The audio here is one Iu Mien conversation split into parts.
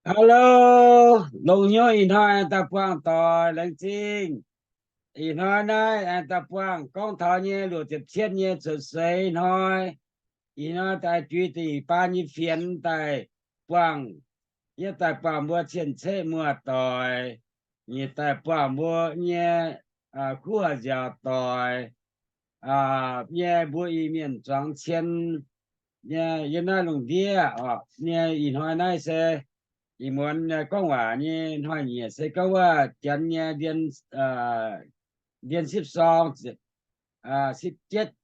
Hello, longx hnyouv ih hnoi aengx daaih buangh doic, laengz zingh. Ih hnoi naaiv aengx daaih buangh gorngv taux nyei luoqc ziepc cietv nyei cuotv seix hnoi. Ih hnoi daaih juix da'nyeic baan nyei fienx daaih buangh, yie daaih buangh mbuo cien-ceqv muoz-doic, yie daaih buangh mbuo nyei kuv haaix nziaauc doic nyei, mbuo Iu-Mienh zuangx cien nyei yiem naaiv lungh ndiev oc nyei. Ih hnoi naaiv se ih muonz gorngv waac nyei hnoi-nyieqc se gorngv wuov Janx nyei ndien, ndien sipv sorng, sipv jietv,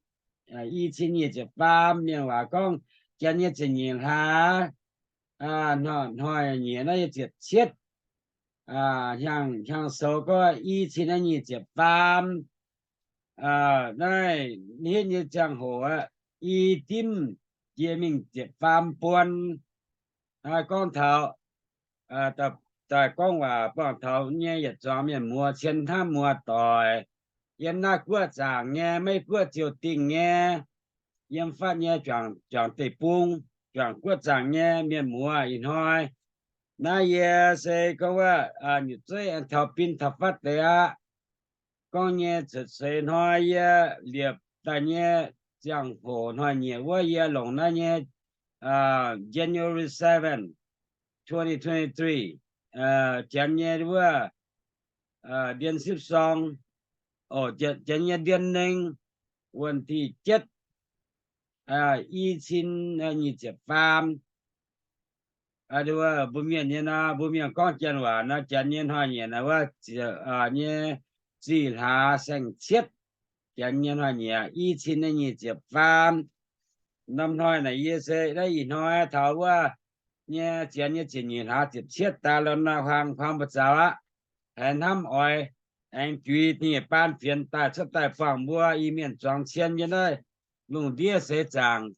i cin nyic ziepc faam. Mienh waac gorngv Janx nyei ziepc nyeic hlaax, hnoi-nyieqc naaiv yie ziepc cietv, hnyangx-sou gorngv i cin nyic ziepc faam. Naaiv hitv nyei ziangh hoc aqv, i dimv jiex mingh ziepc faam buon. Gorngv taux daaih gorngv waac buangh taux nyei yietc zuangx mienh muoz cien hnamv muoz-doic, yiem naaiv guoqv zaangc nyei, Meiv Guoqv ziouc dingh nyei, yiem fatv nyei juangc deic-bung, juangc guoqv zaangc nyei mienh muoz ih hnoi. Naaiv yie se gorngv wuov nyutc zeiv aengx taux bin taux fatv deix aqv. Gorngv nyei cuotv seix hnoi yie liepc daaih nyei ziangh hoc hnoi-nyieqc wuov yie longc naaiv nyei January seven, twenty twenty-three, Janx nyei wuov ndien sipv sorng, Janx nyei ndien nengh, wuonh di jietv, i cin nyic ziepc faam. Mbuo mienh nyei nor, mbuo mienh gorngv janx waac nor, Janx nyei hnoi-nyieqc naaiv wuov nyei zih hlaax saeng-cietv, Janx nyei hnoi-nyieqc i cin nyic ziepc faam. Norm hnoi naaic yie se naaiv ih hnoi taux wuov nyei Janx nyei ziepc nyeic hlaax ziepc cietv daaih lorz nor, huaang-huaang mbuo zaux aqv. Haiz hnamv oix aengx juix da'nyeic baan fienx daaih cuotv daaih buangh mbuo Iu-Mienh zuangx cien nyei naaiv lungh ndiev seix zaangc.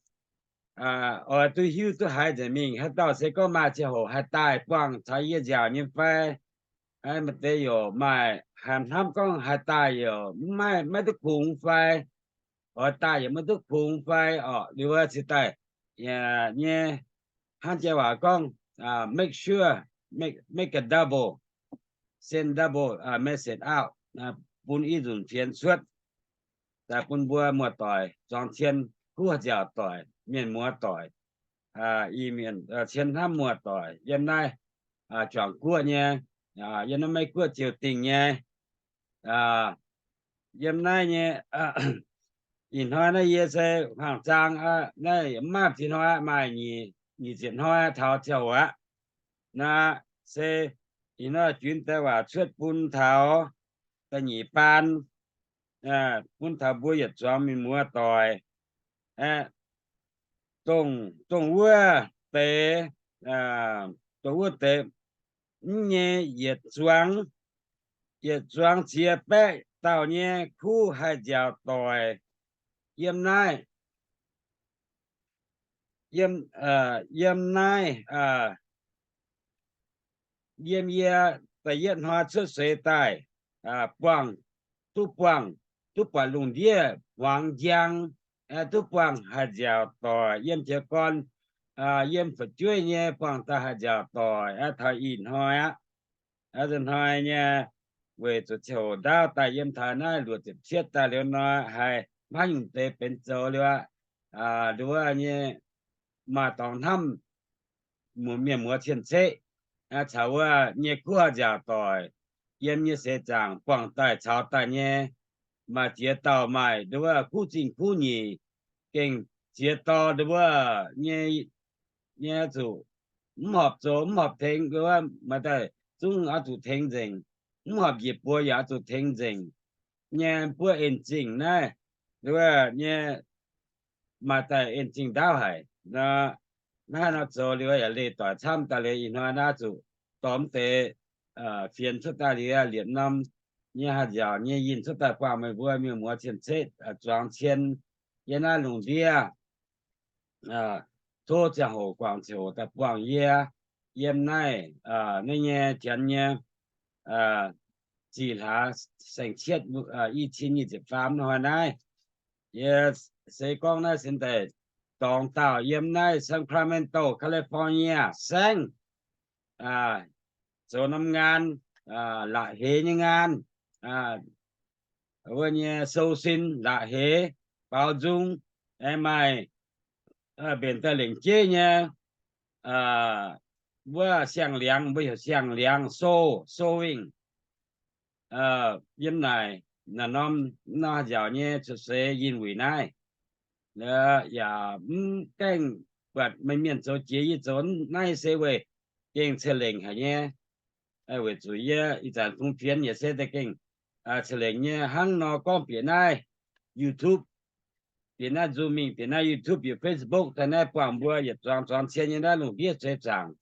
Oix duqv hiuv duqv haiz nzengc mingh, haaix dauh se gorngv maaih ziangh hoc haih daaih buangh caux yie nziaauc nyei fai? Maaih deix youc maaih haiz hnamv gorngv haih daaih youc maiv, maiv duqv kungx fai? Oix daaih yaac maiv duqv kungx fai orqc? Liuz wuov cingx daaih nyei, hnangv jai waac gorngv, make sure, make, make a double, send double message out, bun i nzunc fienx cuotv daaih bun mbuo muoz-doic zuangx cien, kuv haaix nziaauc doic, mienh muoz-doic, Iu-Mienh cien hnamv muoz-doic yiem naaiv juangc guoqv nyei, yiem naaiv Meiv Guoqv ziouc dingh nyei. Yiem naaiv nyei, ih hnoi naaiv yie se hmuangx zaang, naaiv mv maaih ziex hnoi, maaih nyic ziepc hnoi taux ziangh hoc aqv. Naaiv se ih hnoi juix deix waac cuotv bun taux da'nyeic baan, bun taux mbuo yietc zuangx mienh muoz-doic. Dongh, dongh wuov deix, dongh wuov deix mv nyei yietc zuangx, yietc zuangx ziex baeqv dauh nyei kuv haih nziaauc doic yiem naaiv, yiem, yiem naaiv, yiem yie da'yietv hnoi cuotv seix daaih, buangh, duqv buangh, duqv buatc lungh ndiev hmuangx njang, duqv buangh haih nziaauc doic yiem jiez gorn, yiem fu'jueiv nyei buangh daaih haih nziaauc doic taux ih hnoi aqv. Hnoi nyei, weic zuqc ziouc ndaauv daaih yiem taux naaiv luoqc ziepc cietv daaih liuz nor, haiz maiv nyungc deix benx zoux liuz aqv. Nduov nyei, maaih dorngx hnamv mienh muoz cien-ceqv caux wuov nyei kuv haaix nziaauc doic yiem nyei seix zaangc buangh daaih caux daaih nyei, maaih ziex dauh maaih nduov kuv zingh kuv nyeic, gengh ziex dorh nduov nyei, nyei zuqc mv horpc zoux mv horpc tengx, maaih daaih zungv oix zuqc tengx nzengc. Mv horpc njiec buoz yaac oix zuqc tengx nzengc nyei. Mbuo en-zingh naaiv, nduov nyei, maaih daaih en-zingh ndaauv haic. Naaiv nor zoux liuz yaac leih doic camv daaih liuz ih hnoi naaiv zuqc dorh mv deix fienx cuotv daaih liuz, liepc norm nyei haaix nziaauc nyei yinh cuotv daaih buangh meih mbuo mienh muoz cien-ceqv zuangx cien yiem naaiv lungh ndiev. Tov ziangh hoc guangc ziouc daaih buangh yie yiem naaiv, naaiv nyei Janx nyei zih hlaax saeng-cietv, i cin nyic ziepc faam hnoi naaiv. Yie se gorngv naaiv se daaih dorngx dauh yiem naaiv Sacramento, California saengv. zoux norm ngaan, la'heix nyei ngaan, wuov nyei sou sin la'heix, baaux nzung, aengx maaih mbenc daaih lengc jeiv nyei wuov siang-liangz, mbuo heuc siang-liangz, sou, sewing. Yiem naaic, naaiv norm, norm haaix nziaauc nyei cuotv seix yinh wuic naaiv, yaac mv gaengh buatc meih mienh zoux jiex. Yie zoux naaiv se weic gengh ceix lengc haic nyei, weic zuqc yie ih zanc fungx fienx yaac se da'gengh ceix lengc nyei. Hnangv nor gorngv bieqc naaiv YouTube, bieqc naaiv Zoom mingh, bieqc naaiv YouTube, bieqc Facebook daaih naaiv buangh mbuo yietc zuangx zuangx cien nyei naaiv lungh ndiev seix zaangc.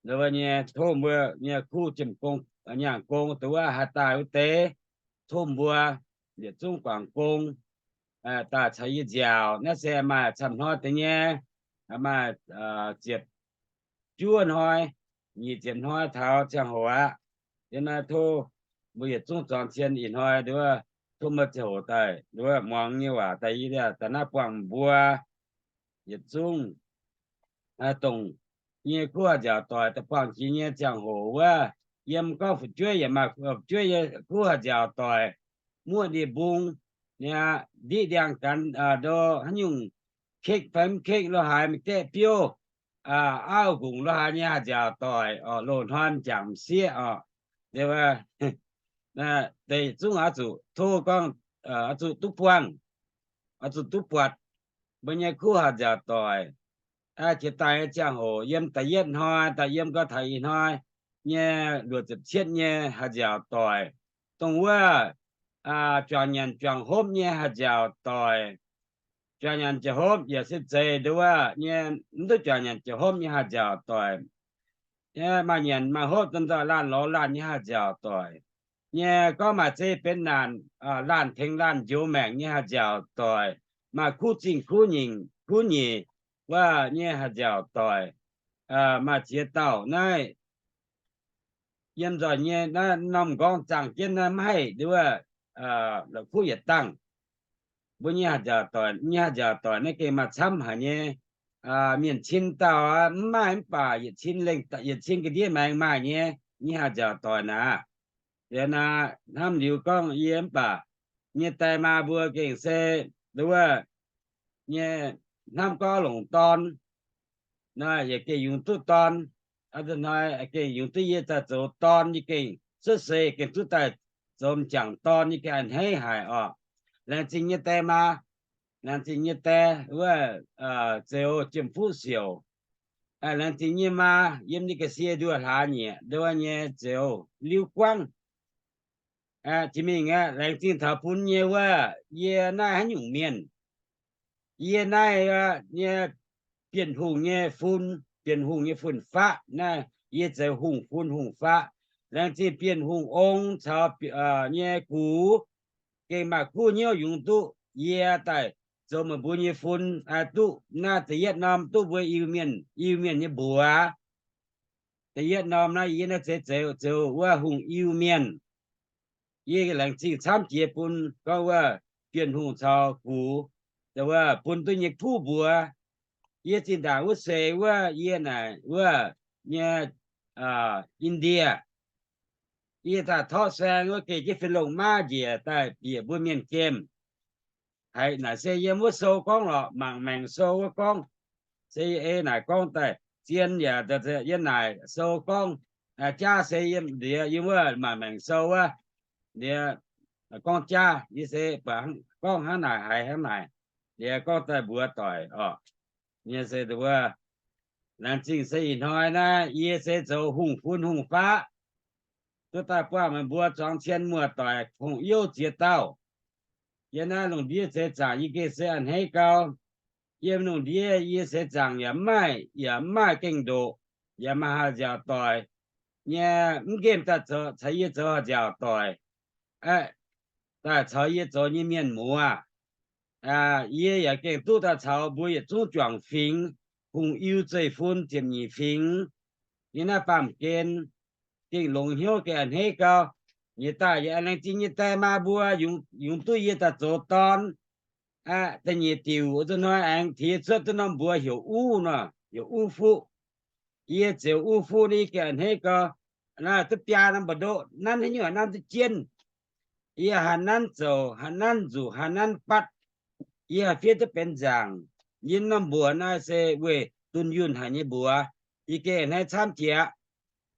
Nduov nyei tov mbuo nyei kuv jiem gong, nyaangh gong, dongh wuov haaix daaih wuov deix, tov mbuo yietc zungv guangc gong daaih caux yie nziaauc. Naaiv se maaih camv hnoi deix nyei, maaih ziepc juov hnoi, nyic ziepc hnoi taux ziangh hoc aqv. Yiem naaiv tov mbuo yietc zungv zuangx cien ih hnoi nduov, tov mbuo ziangh hoc daaih nduov muangx nyei waac daaih, yie daaih naaiv buangh mbuo yietc zungv dongh nyei kuv haaix nziaauc doic daaih buangh jiex nyei ziangh hoc wuov, yiem gorngv fu'jueiv yaac maaih fu'jueiv nyei kuv haaix nziaauc doic, muoqv ndie-mbung, ndiqv ndiangx-ganx, ndo haaix nyungc, kekv fai mv kekv lo haaix, maiv gaeqv biouv, auv nqungc lo haaix nyei haaix nziaauc doic oc, loz-hnoi m'jangc m'sieqv oc, deix zungv oix zuqc tov gorngv, oix zuqc duqv buangh, oix zuqc duqv buatc mbuo nyei kuv haaix nziaauc doic. Jiex daaih nyei ziangh hoc yiem da'yietv hnoi daaih yiem gau taux ih hnoi nyei luoqc ziepc cietv nyei haaix nziaauc doic, dongh wuov juangc nyanc juangc hopv nyei haaix nziaauc doic. Juangc nyanc juangc hopv yaac se zeiz nduov nyei, mv duqv juangc nyanc juangc hopv nyei haaix nziaauc doic. Maaih nyanc maaih hopv, dongh nzoih laanh lorz laanh nyei haaix nziaauc doic. Nyei gorngv maaih zeiv-benx naanc, laanh tengx laanh njoux maengc nyei haaix nziaauc doic. Maaih kuv zingh kuv nyeic kuv nyeic wuov nyei haaix nziaauc doic. Maaih ziex dauh naaiv yiem nzoih nyei naaiv norm nqorngv zaangh jienv naaiv maiv haih nduov, la'kuqv yietc dangh. Mbuo nyei haaix nziaauc doic, nyei haaix nziaauc doic naaiv gengh maaih camv haic nyei. Mienh cin dauh aqv, mv maaih mv baac yietc cin lengh, yietc cin ga'ndiev maengx maaih nyei, nyei haaix nziaauc doic naaic. Liuz naaiv hnamv liuz gorngv yie mv baac nyei die maa mbuo gengh se nduov nyei, hnamv gorngv longc dorn, naaiv yaac gengh yungz duqv dorn. Hnoi gengh yungz duqv yie daaih zoux dorn, yie gengh cuotv seix gengh duqv daaih zoux m'jangc dorn, yie gengh a'hneiv haic oc. Laengz zingh nyei die maa, laengz zingh nyei die wuov, Zeuz Jiem Fuqv Siouc. Laengz zingh nyei maa, yiem nyei ga'sie nduoh hlaax nyieqc nduov nyei Zeuz Liuv Guangv. Jiex mingh aqv, laengz zingh taux bun nyei wuov, yie naaiv haaix nyungc mienh. Yie naaiv nyei Bienh Hungh nyei fun, Bienh Hungh nyei fun-faqv naaiv, yie zeiz hungh fun hungh faqv. Laengz zingh Bienh Hungh ong caux nyei gux, gengh maaih kuv hnyouv yungz duqv yie daaih zoux meih mbuo nyei fun, duqv naaiv da'yietv norm duqv mbuo Iu-Mienh, Iu-Mienh nyei mbuox. Da'yietv norm naaiv yie naaiv zeiz zoux, zoux wuov hungh Iu-Mienh. Yie laengz zingh camv jiex bun gorngv wuov Bienh Hungh caux gux, wuov bun duqv nyei kuv mbuox. Yie zinh ndaangc wuov seix wuov yie naaic wuov nyei Indie, yie daaih torqv saeng wuov geh jienv Fin-Longh maiv njiec daaih bieqc mbuo mienh gemh. Haiz naaic se yiem wuov sou gorngv lorqc, mangc maengc sou wuov gorngv. Se yie ei naaic gorngv daaih zien yaac yie naaic sou gorngv jaav se yiem ndiex yiem wuov mangc maengc sou wuov ndiex gorngv jaav, yie se buatc gorngv hnangv naaic haiz hnangv naaic, ndiex gorngv daaih mbuox doic oc. Yie se wuov, laengz zingh se ih hnoi naaiv yie se zoux hungh fun hungh faqv, duqv daaih buangh meih mbuo zuangx cien muoz-doic hungh youv ziex dauh. Yiem naaiv lungh ndiev seix zaangc yie gengh se a'hneiv gau. Yiem lungh ndiev yie seix zaangc yaac mv maaih, yaac mv maaih gengh ndoqc, yaac maaih haaix nziaauc doic nyei mv nqemh daaih caux yie zoux haaix nziaauc doic, daaih caux yie zoux nyei mienh muoz. Yie yaac gengh duqv daaih caux mbuo yietc zungv juangc fingx, hungh Iu zeiv-fun ziepc nyeic fingx, yiem naaiv baamh gen, gengh longx hnyouv gengh a'hneiv gau. Yie daaih yaac laengz zingh nyei die maa mbuo yungz duqv yie daaih zoux dorn. Da'nyeic diuc wuov hnoi aengx tiex cuotv duqv norm mbuox heuc Uv nor, heuc Uv Fuqv. Yie ziouc u fuqv ninh ganh a'hneiv gau, naaiv duqv biaa norm mbu'ndoqv, nanv haaix nyungc nanv duqv jienv. Yie haaix nanv zoux, haaix nanv nzuqc, haaix nanv batv, yie haih fiev duqv benx nzaangc. Yie norm mbuox naaiv se weic dunh yunh haic nyei mbuox. Yie gengh a'hneiv camv jiex.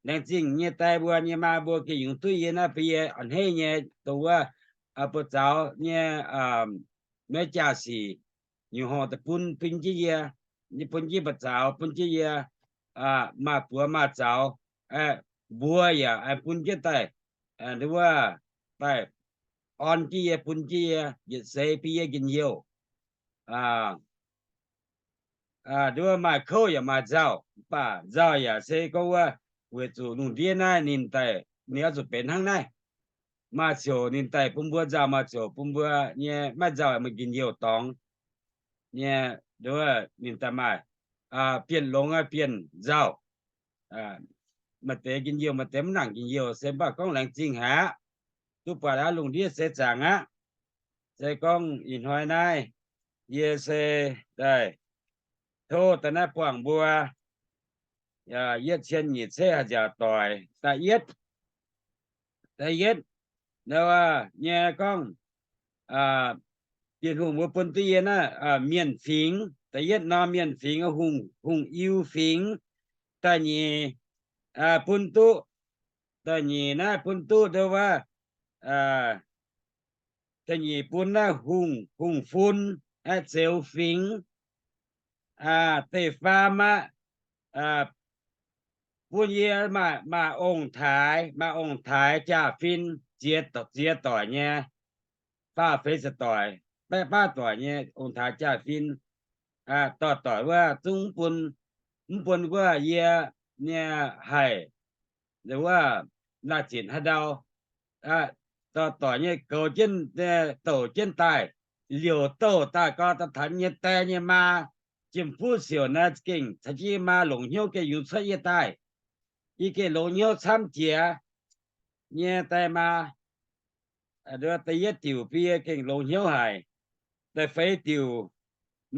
Laengz zingh nyei die mbuo nyei maa mbuo gengh yungz duqv yie naaiv bun yie a'hneiv nyei dongh wuov buoz-zaux nyei maiv jaa-sic nyungc horngh daaih bun, bun jienv yie, bun jienv buoz-zaux, bun jienv yie maaih buoz maaih zaux. Mbuo yaac bun jienv daaih, wuov, daaih orn jienv yie, bun jienv yie, yietc seix bun yie njien-youh. Nduov maaih kouv yaac maaih nzauh, mv baac nzauh yaac se gorngv wuov, weic zuqc lungh ndiev naaiv ninh daaih ninh oix zuqc benx hnangv naaiv. Maaih ziouc ninh daaih bun mbuo nzauh, maaih ziouc bun mbuo nyei maiv nzauh, maaih njien-youh dorngx nyei. Nduov ninh daaih maaih bienh longx bienh nzauh, maaih deix njien-youh, maaih deix mv nangc njien-youh, se mv baac gorngv laengz zingh haic aqv. Duqv buatc aqv, lungh ndiev seix zaangc aqv. Se gorngv ih hnoi naaiv yie se daaih tov daaih naaiv buangh mbuo yietc cien nyic cietv haih nziaauc doic. Da'yietv, da'yietv, nyei gorngv Bienh Hungh mbuo bun duqv yie naaiv mienh fingx. Da'yietv norm mienh fingx, hungh, hungh iu fingx. Da'nyeic bun duqv, da'nyeic naaiv bun duqv nduov wuov, da'nyeic bun naaiv hungh, hungh fun, zeux fingx. Da'faam aqv, bun yie maaih ong-taaix, maaih ong-taaix jaa-fin, ziex, ziex doic nyei, faah feix ziepc doic, baeqv baav doic nyei ong-taaix jaa-fin, dorh doic wuov zungv mv bun, mv bun wuov yie nyei haih, wuov, laah zinc haaix ndau, dorh doic nyei goux jienv, douc jienv daaih, liouc douh daaih gau, daaih taux nyei die nyei maa, jiem-fuqv siouc naaiv gengh caux jienv yie maa longc hnyouv gengh yungz cuotv yie daaih. Yie gengh longx hnyouv camv jiex nyei die maa. Da'yietv diuc bun yie gengh longx hnyouv haic. Da'feix diuc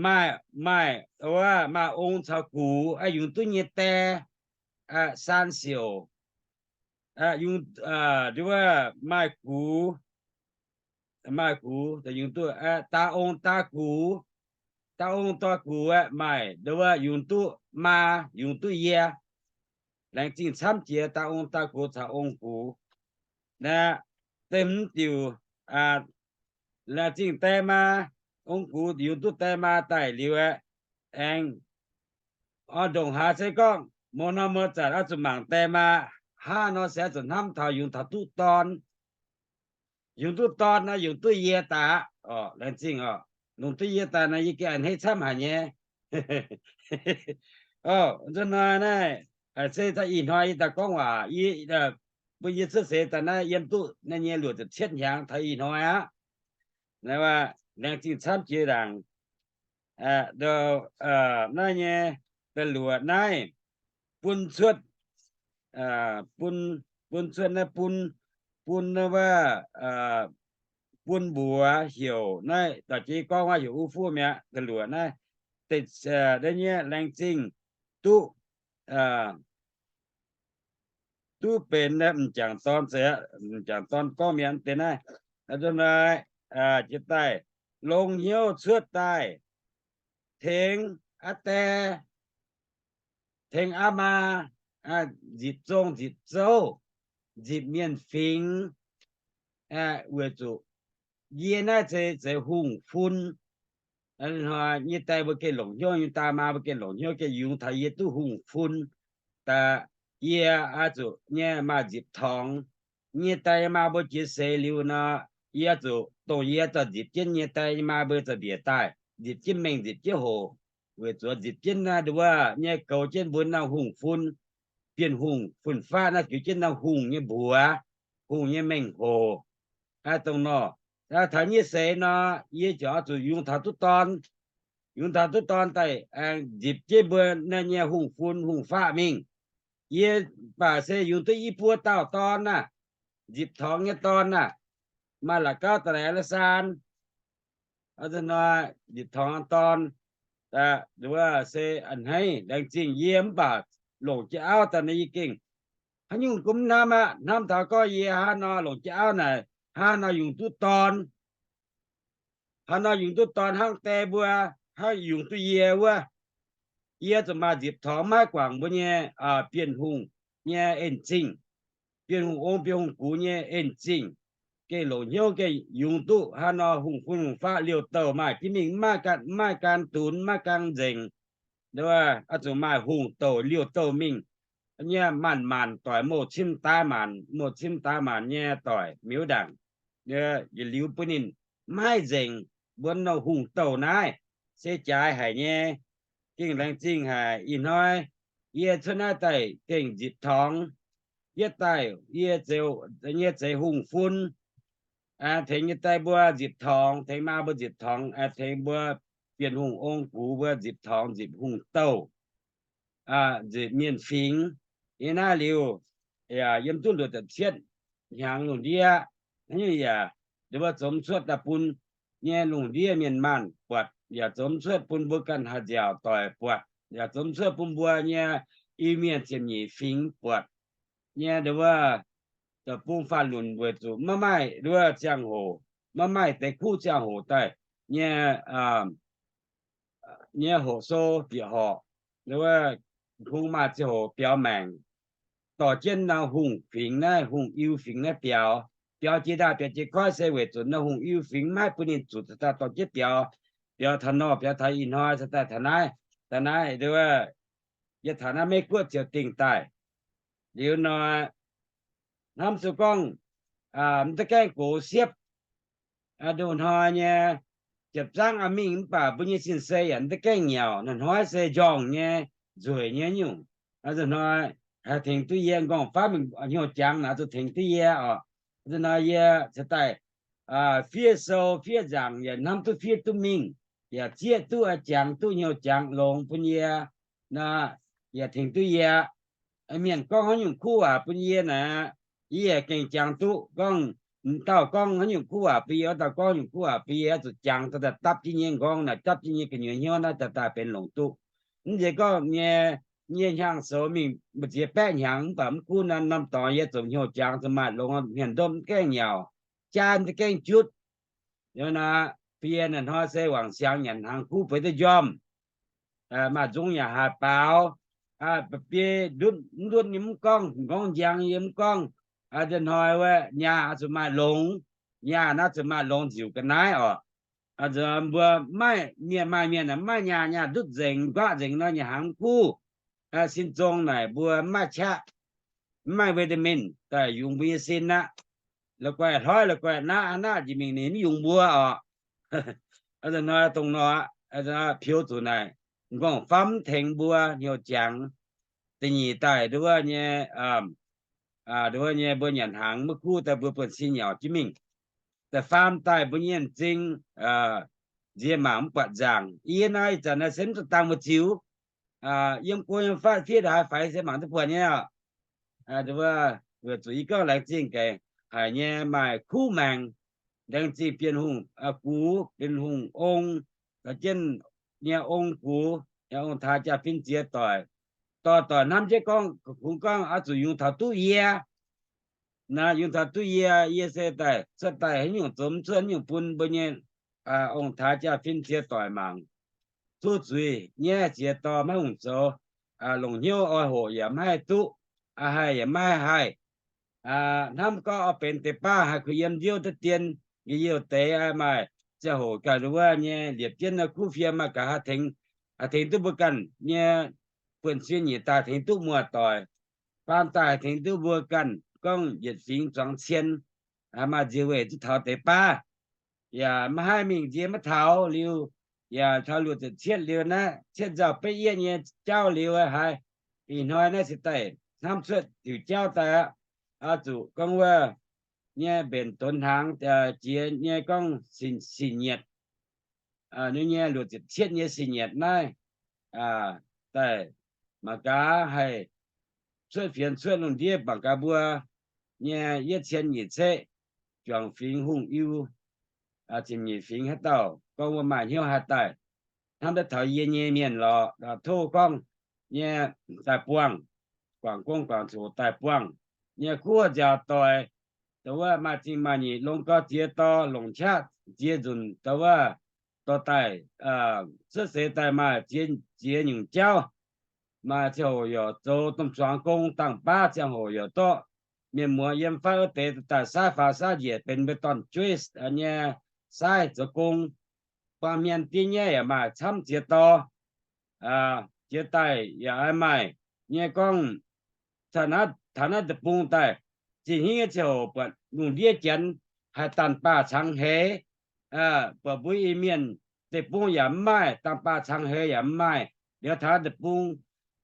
maaih, maaih, wuov, maaih ong caux gux, yungz duqv nyei die, saan siouc, yungz, nduov wuov, maaih gux, maaih gux, yungz duqv, daa ong daa gux, daa ong daa gux aeqv, maaih nduov wuov yungz duqv maa, yungz duqv yie. Laengz zingh camv jiex daa ong daa gux caux ong gux. Naaiv, da'hmz diuc, laengz zingh die maa, ong gux yungz duqv die maa daaih liuz aeqv, aengx oix ndongc haaix se gorngv mouz norm mouz zanc oix zuqc mangc die maa, hnangv nor se oix zuqc hnamv taux yungz taux duqv dorn. Yungz duqv dorn naaiv yungz duqv yie daaih aqv. Laengz zingh oc. Longc duqv yie daaih naaiv yie gengh a'hneiv camv haic nyei. Nzunc hnoi naaiv, se ih hnoi yie daaih gorngv waac, yie, mbuo yie cuotv seix daaih naaiv yiem duqv naaiv nyei luoqc ziepc cietv hnyangx taux ih hnoi aqv. Laengz zingh camv jiex ndaangc. Naaiv nyei da'luoqc naaiv bun cuotv, bun, bun cuotv naaiv bun, bun wuov, bun mbuox heuc naaiv da'jiex gorngv waac heuc u fuqv mi'aqv. Da'luoqc naaiv, da'nyeic laengz zingh duqv, duqv benx m'jangc dorn, m'jangc dorn gorngv mi'aqv deix naaiv, nzunc hnoi jiex daaih longx hnyouv cuotv daaih tengx aa die, tengx aa maa, nzipc zong nzipc zouv, nzipc mienh fingx, weic zuqc yie naaiv se zeiz hungh fun. Nyei die mbuo gengh longc hnyouv, nyei die maa mbuo gengh longc hnyouv gengh yungz taux yie duqv hungh fun. Daaih yie oix zuqc nyei maaih nzipc torngx. Nyei die maa mbuo jiex seix liuz nor, yie oix zuqc dongh yie zorqv nzipc jienv nyei die maa mbuo zorqv mbiec daaih, nzipc jienv mengh nzipc jienv hoc, weic zuqc nzipc jienv naaiv nduov nyei goux jienv mbuo naaiv hungh fun, Bienh Hungh fun-faqv naaiv jiu jienv naaiv hungh nyei mbuox, hungh nyei mengh hoc. Dongh nor, taux nyei seix nor, yie ziouc oix zuqc yungz taux duqv dorn. Yungz taux duqv dorn daaih aengx nzipc jienv mbuo naaiv nyei hungh fun hungh faqv mingh. Yie baac se yungz duqv i buo dauh dorn naaiv, nzipc torngx nyei dorn naaiv, maaih la'gauv da'laih la'saan, nzipc torngx dorn, wuov se a'hneiv laengz zingh yie mv baac longc jienv auv daaih naaiv yie gengh haaix nyungc gunv mv hnamv aqv. Hnamv taux gorngv yie hnangv nor longc jienv auv naaic, hnangv nor yungz duqv dorn, hnangv nor yungz duqv dorn hnangv die mbuo, hnangv yungz duqv yie wuov. Yie zuqc maaih nzipc torngx maiv guangc mbuo nyei Bienh Hungh nyei en-zingh, Bienh Hungh ong, Bienh Hungh gux nyei en-zingh, gengh longc hnyouv gengh yungz duqv hnangv nor hungh fun hungh faqv liouh douh maaih jienv mingh, mv maaih gan, mv maaih gan dunx, mv maaih gan nzengc. Oix zuqc maaih hungh douh liouh douh mingh nyei maanc maanc doic, mouh cim daaih maanc, mouh cim daaih maanc nyei doic miuc ndaangc, yietc liuz bun ninh maiv nzengc. Mbuo nor hungh douh naaiv se jaaix haic nyei, gengh laengz zingh haic. Ih hnoi yie cuotv naaiv daaih gengh nzipc torngx. Yie daaih yie nyei zeix hungh fun tengx nyei die mbuo nzipc torngx, tengx maa mbuo nzipc torngx, tengx mbuo Bienh Hungh ong gux mbuo nzipc torngx, nzipc hungh douh, nzipc mienh fingx. Yie naaiv liuz yaac yiem duqv luoqc ziepc cietv hnyangx lungh ndiev, yaac nduov mbuo zomx cuotv daaih bun nyei lungh ndiev mienh maanh buatc, yaac zomx cuotv bun mbuo ganh haaix nziaauc doic buatc, yaac zomx cuotv bun mbuo nyei Iu-Mienh ziepc nyeic fingx buatc nyei nduov mbuo deic-bung faanh lunc weic zuqc maiv maaih nduov ziangh hoc, maiv maaih deix kuv ziangh hoc daaih nyei nyei hoqc sou bieqc horqc, nduov kungx maaih ziangh hoc biaux maengc, dorh jienv nor hungh fingx naaiv, hungh Iu fingx naaiv biaux. Biaux jiex ndaangc biaux jiex koiv se weic zuqc nor hungh Iu fingx maiv bun ninh zuqc daaih dorh jienv biaux. Biaux taux nor, biaux taux ih hnoi, daaih taux naaiv, daaih naaiv nduov, yie taux naaiv Meiv Guoqv ziouc dingh daaih. Liuz nor hnamv zuqc gorngv mv da'gaengh gox siepv, nduqc hnoi nyei ziepc zangv aqv mingh mv baac mbuo nyei sin se yaac mv da'gaengh nyauc. Hnoi-hnoi se njorngh nyei, nzueic nyei nyungc. Nzunc hnoi haih tengx duqv yie nqorngv-famv mingh hnyouv jangx naaic zuqc tengx duqv yie oc. Nzunc hnoi yie cingx daaih fiev sou fiev nzaangc yaac hnamv duqv fiev duqv mingh, yaac zieqv duqv jangx duqv hnyouv jangx longx bun yie, yaac tengx duqv yie. Mienh gorngv haaix nyungc kuv waac bun yie naaic, yie yaac gengh jangx duqv. Gorngv dauh gorngv haaix nyungc kuv waac bun yie, wuov dauh gorngv haaix nyungc kuv waac bun yie, zuqc jangx daaih dapv jienv nyei nqorngv naaic, dapv jienv nyei gu'nyuoz hnyouv naaiv daaih daaih benx longc duqv. Mv zeiz gorngv nyei, nyei hnyangx-soux mingh mbu'ziex baeqv hnyangx mv baac mv gunv naaiv norm dorngx yie zuqc hnyouv jangx zuqc maaih longx, hmien ndomv mv gaengh nyauc, jaa mv gaengh jutv. Liuz naaic, bun yie naaic hnoi se wangc siangx nyanc hnaangx kuv beix duqv njormh, maaih nzung yaac haih baaux, ba'biei ndutv mv ndutv yie mv gorngv, nqorngv njang yie mv gorngv. Nzunc hnoi wuov nyaah zuqc maaih longx, nyaah naaiv zuqc maaih longx nziuc ga'naaiv oc. Mbuo maiv, mienh maaih mienh maiv nyaah, nyaah ndutv nzengc, nquaqv nzengc nor nyanc hnaangx mv kuv. Sin zong naaic mbuo mv maaih qaqv, mv maaih vitamin daaih yungz mbuo nyei sin aqv. La'guaih hloi la'guaih naqv aqv, naqv njiec mingh ninh mv yungz mbuo oc. Nzunc hnoi dongh nor, piou zuqc naaic, nqorngv-famv mv tengx mbuo hnyouv jangx. Da'nyeic daaih nduov nyei, nduov nyei mbuo nyanc hnaangx maiv kuv daaih mbuo buonv-sin nyauc jienv mingh. Da'faam daaih mbuo nyei m'zing nziex mangc mv buatc nzaangc. Yie naaiv ih zanc naaiv se mv zuqc dangh mbu'ziex, yiem go yiem fatv fiev ndongc haaix faix se mangc duqv buatc nyei oc. Weic zuqc yie gorngv laengz zingh gaax haic nyei maaih kuv maengc, laengz zingh Bienh Hungh gux, Bienh Hungh ong, caux jienv nyei ong gux, ong-taaix jaa-fin ziex doic, dorh doic hnamv jienv gorngv, kungx gorngv oix zuqc yungz taux duqv yie. Naaiv yungz taux duqv yie, yie se daaih cuotv daaih haaix nyungc zoux mv cuotv haaix nyungc bun mbuo nyei ong-taaix jaa-fin ziex doic mangc. Zuqv zuiz nyei ziex dorh maiv hungh zoux, longc hnyouv oix hoqc yaac maiv haih duqv, haih yaac maiv haih haih. Hnamv gorngv oix benx deix baav haih kuh yiem nziouv deix dien, nqa'hiev deix maaih ziangh hoc ganh wuov nyei liepc jienv kuv fiem maaih gaax haih tengx, haih tengx duqv mbuo ganh nyei buonv-sin nyic daaih tengx duqv muoz-doic, faam daaih haih tengx duqv mbuo ganh gorngv yietc fingx zuangx cien, maaih nzie weih duqv taux deix baav. Yaac maiv haih mingh nzie maiv taux liuz, yaac taux luoqc ziepc cietv liuz naaiv, cietv nzauh betv yietv nyei jauv liuz haiz, ih hnoi naaiv se daaih hnamv cuotv diuc jauv daaih aqv. Oix zuqc gorngv wuov nyei mbenc donx hnaangx jiex nyei gorngv Sin-Nyietc, ninh nyei luoqc ziepc cietv nyei Sin-Nyietc naaiv daaih mangc gaax haih cuotv fienx cuotv lungh ndiev mangc gaax mbuo nyei yietv cien nyic ceqv juangc fingx hungh Iu, ziepc nyeic fingx haaix dauh gorngv wuov maaih hnyouv haaix daaih hnamv daaih taux yie nyei mienh lorqc, tov gorngv nyei daaih buangh. guangc gong guangc zoqc daaih buangh nyei kuv nziaaux doic. Dongh wuov maaih zingh maaih nyeic longx gau ziex dorh longc qaqv ziex nzunc dongh wuov dorh daaih cuotv seix daaih maaih ziex nyungc jauv. Maaih ziangh hoc yaac zoux domh zuangx gong dangh baav ziangh hoc yaac zorqv mienh muoz yiem fatv wuov deix daaih saaiv faaux saaiv njiec benx mbuo dorn-jueiv nyei saaiv zoux gong. Buangh hmien diev nyaiv yaac maaih camv ziex dorh. Jiex daaih yaac maaih nyei gorngv taux naaiv deic-bung daaih zinh hingv nyei ziangh hoc buatc lungh ndiev Janx haih daanh baah cangx heix, buatc mbuo Iu-Mienh deic-bung yaac mv maaih, daanh baah cangx heix yaac mv maaih. Liuz taux naaiv deic-bung,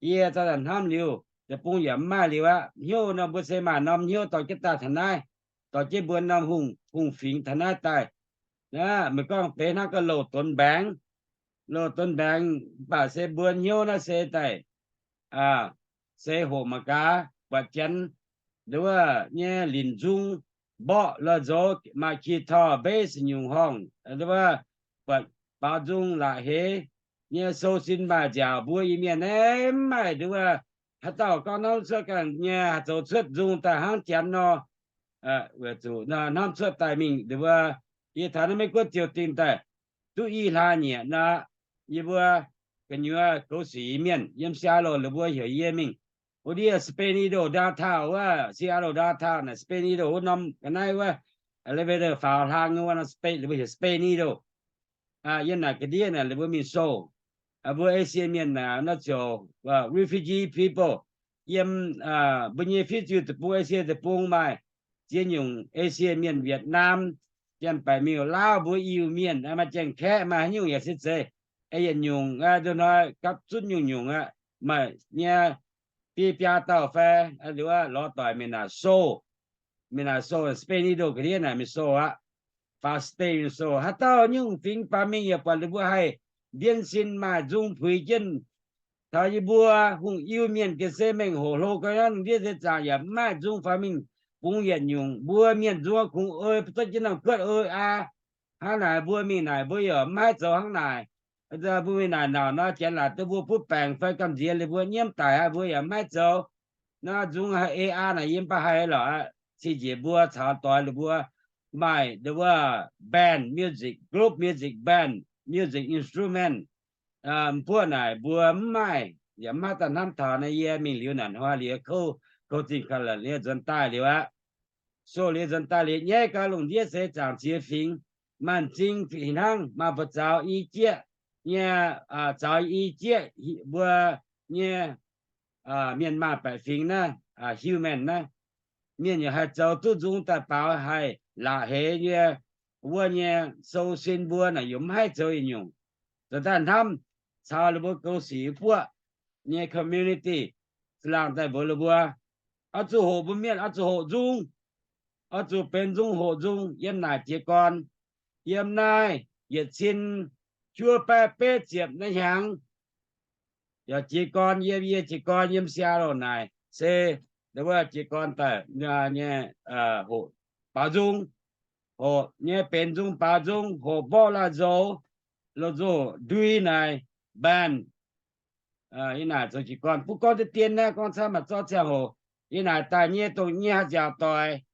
yie za'gengh hnamv liuz deic-bung yaac mv maaih liuz aqv. Hnyouv nor mbuo se maaih norm hnyouv dorh jienv daaih taux naaiv, dorh jienv mbuo norm hungh, hungh fingx taux naaiv daaih. Meih gorngv deix hnangv gauh louh donx mbaengx, louh donx mbaengx, mv baac se mbuo hnyouv naaiv se daaih se hoqc mangc gaax, buatc Janx nduov nyei linc nzung, mborqv lorh nzoux, maaih guitar, bass nyungc horngh, nduov, buatc baaux nzung la'heix nyei sou sin maaih nziaauc. Mbuo Iu-Mienh naaiv mv maaih nduov, haaix dauh gorngv hnamv cuotv ganh nyei haih zoux cuotv nzung daaih hnangv Janx nor, weic zuqc hnamv cuotv daaih mingh nduov, yie taux naaiv Meiv Guoqv ziouc dingh daaih duqv i hlaax nyieqc nor, yie mbuo gu'nyuoz goux sic Iu-Mienh yiem Seattle la'buo heuc yie mingh. Wuov ndiev Spain Needle downtown wuov, Seattle downtown naaic Spain Needle wuov norm ga'naaiv wuov, elevator faaux hlang wuov norm Spain, la'buo heuc Spain Needle. Yiem naaic ga'ndiev naaic la'buo mingh sou. Mbuo Asia mienh naaic nor ziouc refugee people yiem mbuo nyei fiuv-ziuh deic-bung, Asia deic-bung maaih ziex nyungc Asia mienh, Vietnam, Janx-Baeqc, Miuc, Laauv, mbuo Iu-Mienh, maaih Janx-Kaeqv, maaih haaix nyungc yaac se zeiz, yietc nyungc nduov hnoi gapv zunv nyungc-nyungc aqv. Maaih nyei biei biaa dauh fai, nduov lorz doic mingh naaic sou, mingh naaic sou, Spain Needle ga'ndiev naaic mingh sou aqv. Faaux stage mingh sou, haaix dauh nyungc fingx faaux mingh yaac buatc ninh mbuo haih mbien sin maaih nzung puix jienv. Taux yie mbuo hungh Iu-Mienh ga'sie mengh hoc hlo gau hnangv, ndiev se zaangc yaac mv maaih nzung faaux mingh bungx yietc nyungc. Mbuo mienh nzung kungx oix zorqv jienv norm guotv oix aa. Hnangv naaic mbuo mingh naaic mbuo yaac mv haih zoux hnangv naaic. Mbuo mingh naaic nauc nor Janx laaic duqv mbuo butv baengc fai gamh nziex liuz mbuo nyiemv daic aqv, mbuo yaac mv haih zoux. Naaiv nzung haih aa naaic yie mv baac haih lorqc. Cing njiec mbuo caux doix liuz mbuo maaih nduov band music, group music, band music instrument. M'buoqv naaic mbuo mv maaih, yaac mv maaih daaih hnamv taux naaiv. Yie mingh liuz naaic hnoi liuz kouv, kouv zingh ga'la'nyeic nzuonx daaih liuz aqv. Sou liuz nzuonx daaih liuz nyaiv gau lungh ndiev seix zaangc ziex fingx, maaih m'zing fih hnangv, maaih buoz-zaux i jieqv nyei, zaux i jieqv mbuo nyei mienh maah baeqc fingx naaiv, human naaiv, mienh yaac haih zoux duqv nzung daaih baaux haih la'heix nyei. Wuov nyei sou sin mbuo naaic yaac mv haih zoux yietc nyungc. Zoux daaih hnamv caux ninh mbuo goux sic buoqv nyei community, za'laangh daaih mbuox ninh mbuo, oix zuqc hoqc mbuo mienh, oix zuqc hoqc nzung, oix zuqc benx nzung hoqc nzung yiem naaic jiez gorn. Yiem naaiv yietc cin juov baeqv betv ziepc naaiv hnyangx, yaac jiez gorn yiem, yie jiez gorn yiem Seattle naaic se wuov jiez gorn daaih nyei, hoqc baaux nzung, hoqc nyei benx nzung baaux nzung, hoqc mborqv la'nzoux, la'nzoux ndui naaic, band. Yie naaic zoux jiez gorn bun gorngv deix dien naaiv gorngv camv maaih zorqv ziangh hoc. Yie naaic daaih nyei dongh nyei haih nziaauc doic,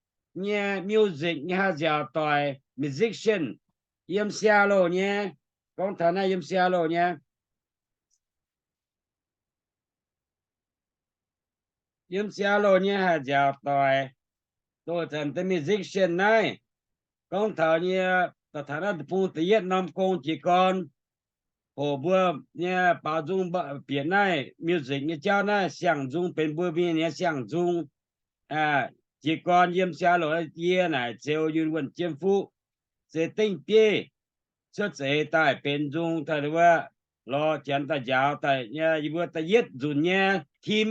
nyei music nyei haih nziaauc doic, musician, yiem Seattle nyei. Gorngv taux naaiv yiem Seattle nyei, yiem Seattle nyei haih nziaauc doic, dongh zanc deix musician naaiv. Gorngv taux nyei, daaih taux naaiv deic-bung da'yietv norm gong jiez gorn, hoqc mbuo nyei baaux nzung, bieqc naaiv music nyei jauv naaiv siang-nzung benx mbuo mienh nyei siang-nzung. Jiez gorn yiem Seattle, yie naaic Zeux Yunh Wuonh Jiem Fuqv, Zeix Dengv Bieiv, cuotv seix daaih benx nzung daaih wuov, lorz Janx daaih njaaux daaih nyei, yie mbuo da'yietv nzunc nyei team,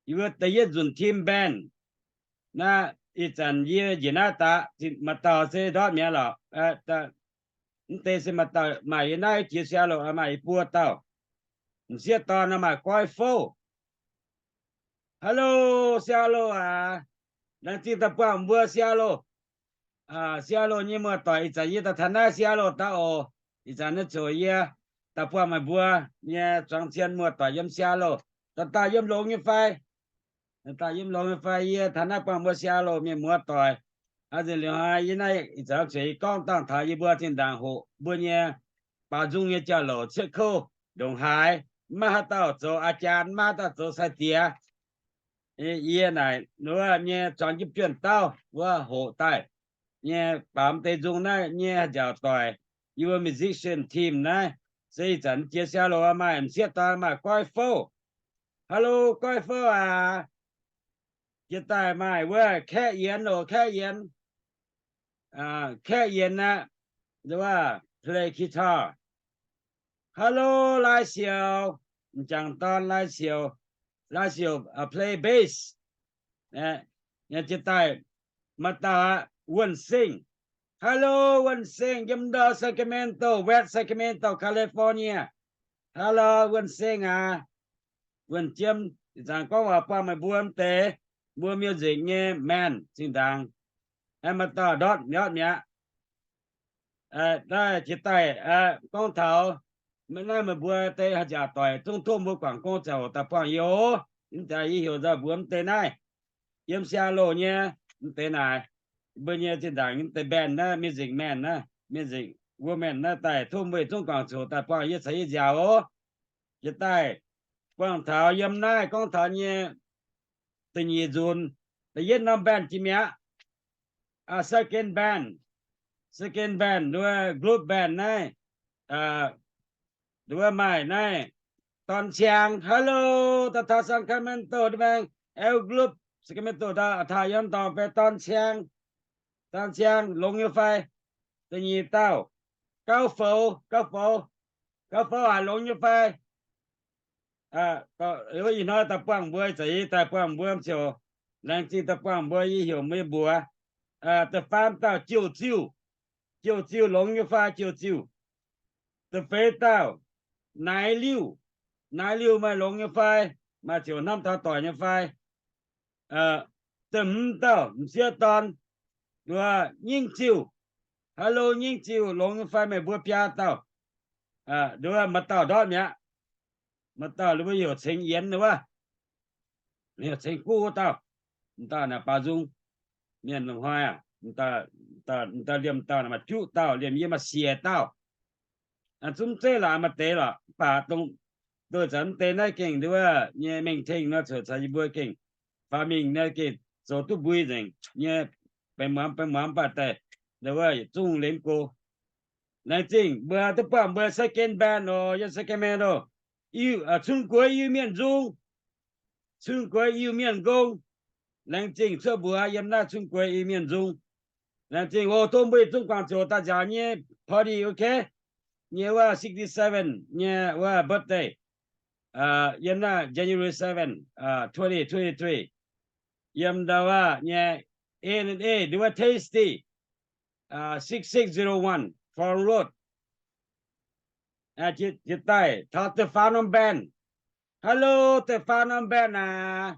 yie mbuo da'yietv nzunc team band. Naaiv ih zanc yie njiec naaiv daaih maaih dauh se ndortv mi'aqv lorqc. Mv deix se maaih dauh maaih yie naaiv jiex Seattle maaih yie buo dauh. M'sieqv dorn nor maaih goiv fouv. Hello, Seattle aac. Laengz zingh daaih buangh mbuo Seattle. Seattle nyei muoz-doic, ih zanc yie daaih taux naaiv Seattle daaih oc. Ih zanc naaiv ziouc yie daaih buangh meih mbuo nyei zuangx cien muoz-doic yiem Seattle. Dauh dauh yiem longx nyei fai? Daaih yiem longx nyei fai? Yie taux naaiv buangh mbuo Seattle mienh muoz doic. Nzunc liuz hnoi yie naaiv ih zanc zueiz gorngv dangh taux yie mbuo zinh ndaangc hoqc mbuo nyei baaux nzung nyei jauv-louc cietv kouv ndongc haaix. Maiv maaih haaix dauh zoux aa jaan, maiv maaih haaix dauh zoux sai-diex. Yie naaic wuov nyei zuangx jienv juonh dauh wuov hoqc daaih nyei baaux deix nzung naaiv nyei nziaauc doic, yie mbuo musician team naaiv. Se ih zanc jiex Seattle maaih m'sieqv dorn maaih Goiv Fouv. Hello, Goiv Fouv aac. Jiex daaih maaih wuov Kaeqv Yienx oc, Kaeqv Yienx. Kaeqv Yienx aqv, play guitar. Hello, Lai Siouc. M'jangc dorn Lai Siouc, Lai Siouc play bass. Jiex daaih maaih dauh aqv, Wuonh Seng. Hello, Wuonh Seng, yiem ndau Sacramento, West Sacramento, California. Hello, Wuonh Seng aac. Wuonh Jiem, ih zanc gorngv waac buangh meih mbuo m'deix, mbuo music nyei man zinh ndaangc. Maaih dauh ndortv ndortv mi'aqv. Naaiv jiex daaih gorngv taux naaiv meih mbuo deix haaix nziaauc doic zungv tov mbuo guangc gong ziangh hoc daaih buangh yie oc. Mv baac yie heuc nzauh mbuox m'deix naaiv, yiem Seattle nyei m'deix naaic, mbuo nyei zinh ndaangc m'deix band naaiv, music man naaiv, music woman naaiv daaih tov mbuo yietc zungv guangc ziangh hoc daaih buangh yie caux yie nziaauc oc. Jiex daaih buangh taux yiem naaiv gorngv taux nyei da'nyeic nzunc, da'yietv norm band jiex mi'aqv. Second band, second band, nduov group band naaiv, nduov maaih naaiv Dorn Ciang, hello, daaih taux Sacramento, da'maengx L Group, Sacramento, daaih taux yiem dorngx fai Dorn Ciang, Dorn Ciang longx nyei fai? Da'nyeic dauh, Gauv Foux, Gauv Foux, Gauv Foux haiz longx nyei fai? Ih hnoi daaih buangh mbuo, za'eix daaih buangh mbuo ziouc laengz zingh daaih buangh mbuo, yie heuc mbuo mbuox. Da'faam dauh Jouh Ziuh, Jouh Ziuh longx nyei fai? Jouh Ziuh. Da'feix dauh Naaiv Liuh, Naaiv Liuh maaih longx nyei fai? Maaih ziouc hnamv taux doic nyei fai? Da'hmz dauh m'sieqv dorn, nduov Nyingv Ziuh, hello Nyingv Ziuh, longx nyei fai? Meih mbuo biaa dauh, nduov maaih dauh ndortv mi'aqv. Maaih dauh ninh mbuo heuc Ceng Yienx wuov, heuc Ceng Guv wuov dauh. M'dauh naaic baaux nzung mienh longc hnoi aac, m'dauh liemh dauh naaic maaih juqv dauh, liemh yie maaih siec dauh. Zungv zeiv laaix maaih deix lorqc, mv baac dongh zanc mv deix naaiv gengh nduov nyei mengh tengh nor, coux caux yie mbuo gengh faaux mingh nor gengh zoux duqv mbui nzengc nyei, baeng muangx baeng muangx mv baac daaih nduov yietc zungv liemh go. Laengz zingh mbuo duqv buangh mbuo second band oc, yiem Sacramento. Cun-gueix Iu-Mienh nzung, cun-gueix Iu-Mienh nqong. Laengz zingh cuotv mbuox yiem naaiv cun-gueix Iu-Mienh nzung. Laengz zingh oc, tov mbuo yietc zungv guangc ziouc daaih nziaauc nyei party, ok? Nyei wuov sixty-seven nyei wuov birthday, yiem naaiv January seven, twenty twenty-three. Yiem ndau wuov nyei eight and eight, nduov Tasty, six six zero one Forum Road. Jiex daaih taux da'faam norm band. Hello, da'faam norm band aac.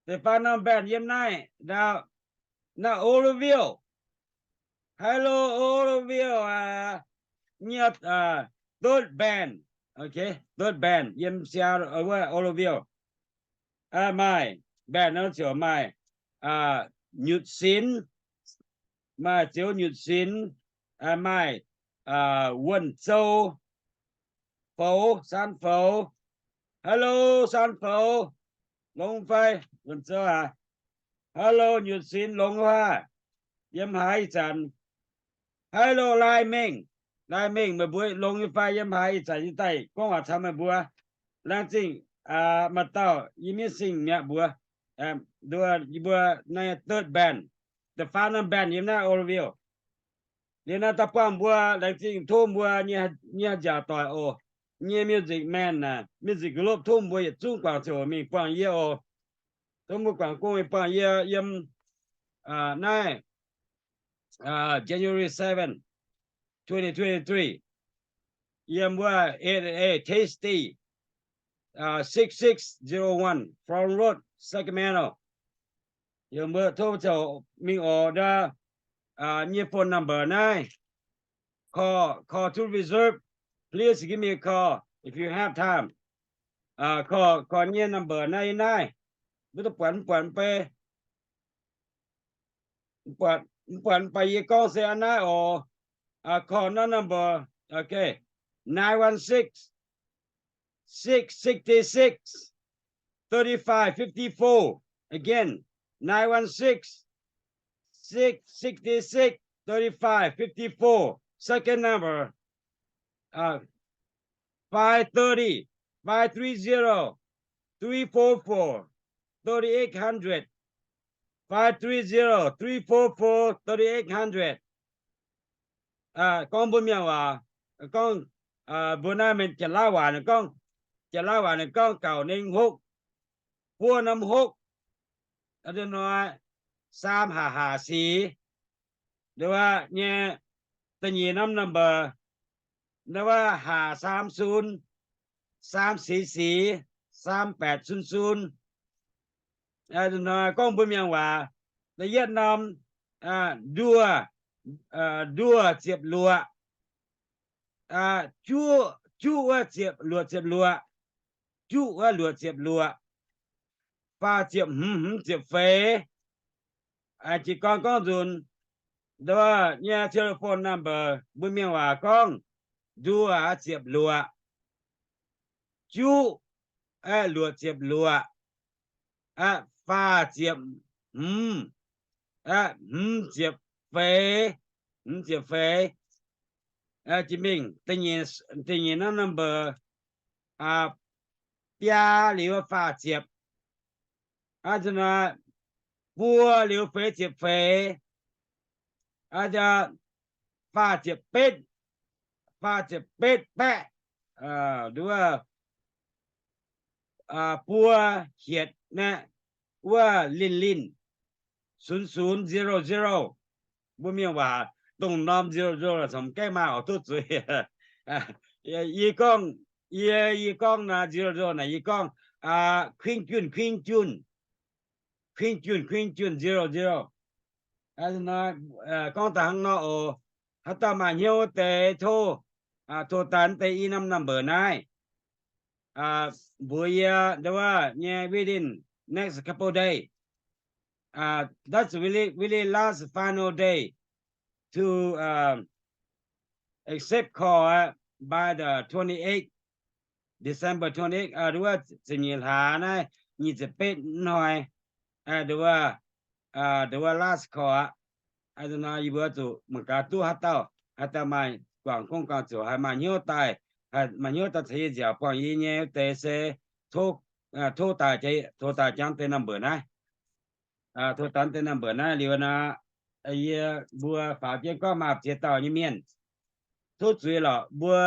Da'faam norm band yiem naaiv, naaiv Oroville. Hello, Oroville aac. Nyei third band, ok, third band yiem Seattle, wuov Oroville. Maaih band nor ziouc maaih Nyutc Sinx, maaih Ziouv Nyutc Sinx, maaih Wuonh Zou Foux, Saan Foux. Hello, Saan Foux, longx fai? Wuonh Zou aac. Hello, Nyutc Sinx, longx fai? Yiem haaix ih zanc? Hello, Lai Mengh, Lai Mengh, meih mbuo longx nyei fai? Yiem haaix ih zanc yie daaih gorngv waac caux meih mbuo. Laengz zingh. Maaih dauh yie maiv sing mi'aqv mbuox, nduov yie mbuo naaiv third band, da'faam norm band yiem naaiv Oroville. Liuz naaiv daaih buangh mbuo, laengz zingh tov mbuo nyei nziaauc doic oc. Nyei music man aac, music group, tov mbuo yietc zungv guangc ziouc mingh buangh yie oc. Tov mbuo guangc gong mingh buangh yie yiem naaiv January seven, twenty twenty-three, yiem wuov eight eight eight Tasty, six six zero one Forum Road, Sacramento. Yie mbuo tov ziouc mingh oc. Ndau nyei phone number naaiv. Call, call to reserve. Please give me a call if you have time. Call, call nyei number naaiv, naaiv. Mv buatc, mv buatc, mv buatc, mv buatc, mv buatc yie gorngv se a'naaiv oc. Call number, okay, nine one six, six sixty-six, thirty-five fifty-four. Again, nine one six, six sixty-six, thirty-five fifty-four. Second number, uh, five thirty, five three zero, three four four, thirty-eight hundred. Five three zero, three four four, thirty-eight hundred. Gorngv mbuo mienh waac, gorngv, mbuo naaiv mienh Janx-Laauv waac ninh gorngv, Janx-Laauv waac ninh gorngv gauh ninh hopv, buov norm hopv, hnoi saam haac haac sic, nduov nyei, da'nyeic norm number, nduov haac saam sunc, saam sic sic, saam baeqc sunc sunc. Hnoi gorngv mbuo mienh waac, da'yietv norm, nduov, nduov ziepc luoqc, juqv, juqv wuov ziepc luoqc ziepc luoqc, juqv wuov luoqc ziepc luoqc, faah ziepc hmz, hmz ziepc feix. Jiez gorn gorngv nzunc, nduov nyei telephone number mbuo mienh waac gorngv, nduov ziepc luoqc, juqv luoqc ziepc luoqc, faah ziepc hmz, hmz ziepc feix, hmz ziepc feix. Jiex mingh da'nyeic norm number, biaa liuz faah ziepc, buo liuz feix ziepc feix, faah ziepc betv, faah ziepc betv baeqv, nduov, buo hietc naaiv, wuov linh linh, sunc sunc, zero zero. Mbuo mienh waac dongh norm zero zero caux gaengh maaih oix duqv zuiz. Yie gorngv, yie, yie gorngv naaiv zero zero naaic yie gorngv, kuinv junh, kuinv junh, kuinv junh, kuinv junh, zero zero. Gorngv daaih hnangv nor oc. Haaix dauh maaih hnyouv wuov deix tov, tov daaih wuov deix i norm number naaiv, mbuox yie, nduov nyei, within next couple day. That's really, really last final day to accept call by the twenty-eight December twenty-eight, nduov ziepc nyeic hlaax naaiv nyic ziepc betv hnoi, nduov, nduov last call aqv. Nor yie mbuo zuqc mangc gaax duqv haaix dauh, haaix dauh maaih guangc gong guangc zoux haih maaih hnyouv daaih, maaih hnyouv daaih caux yie nziaauc buangh yie nyei wuov deix se tov daaih, tov daaih jangv deix number naaiv. Tov daaih deix number naaiv liuz nor, yie mbuo faaux jienv gorngv maaih ziex dauh nyei mienh tov zuiz lorqc. Mbuo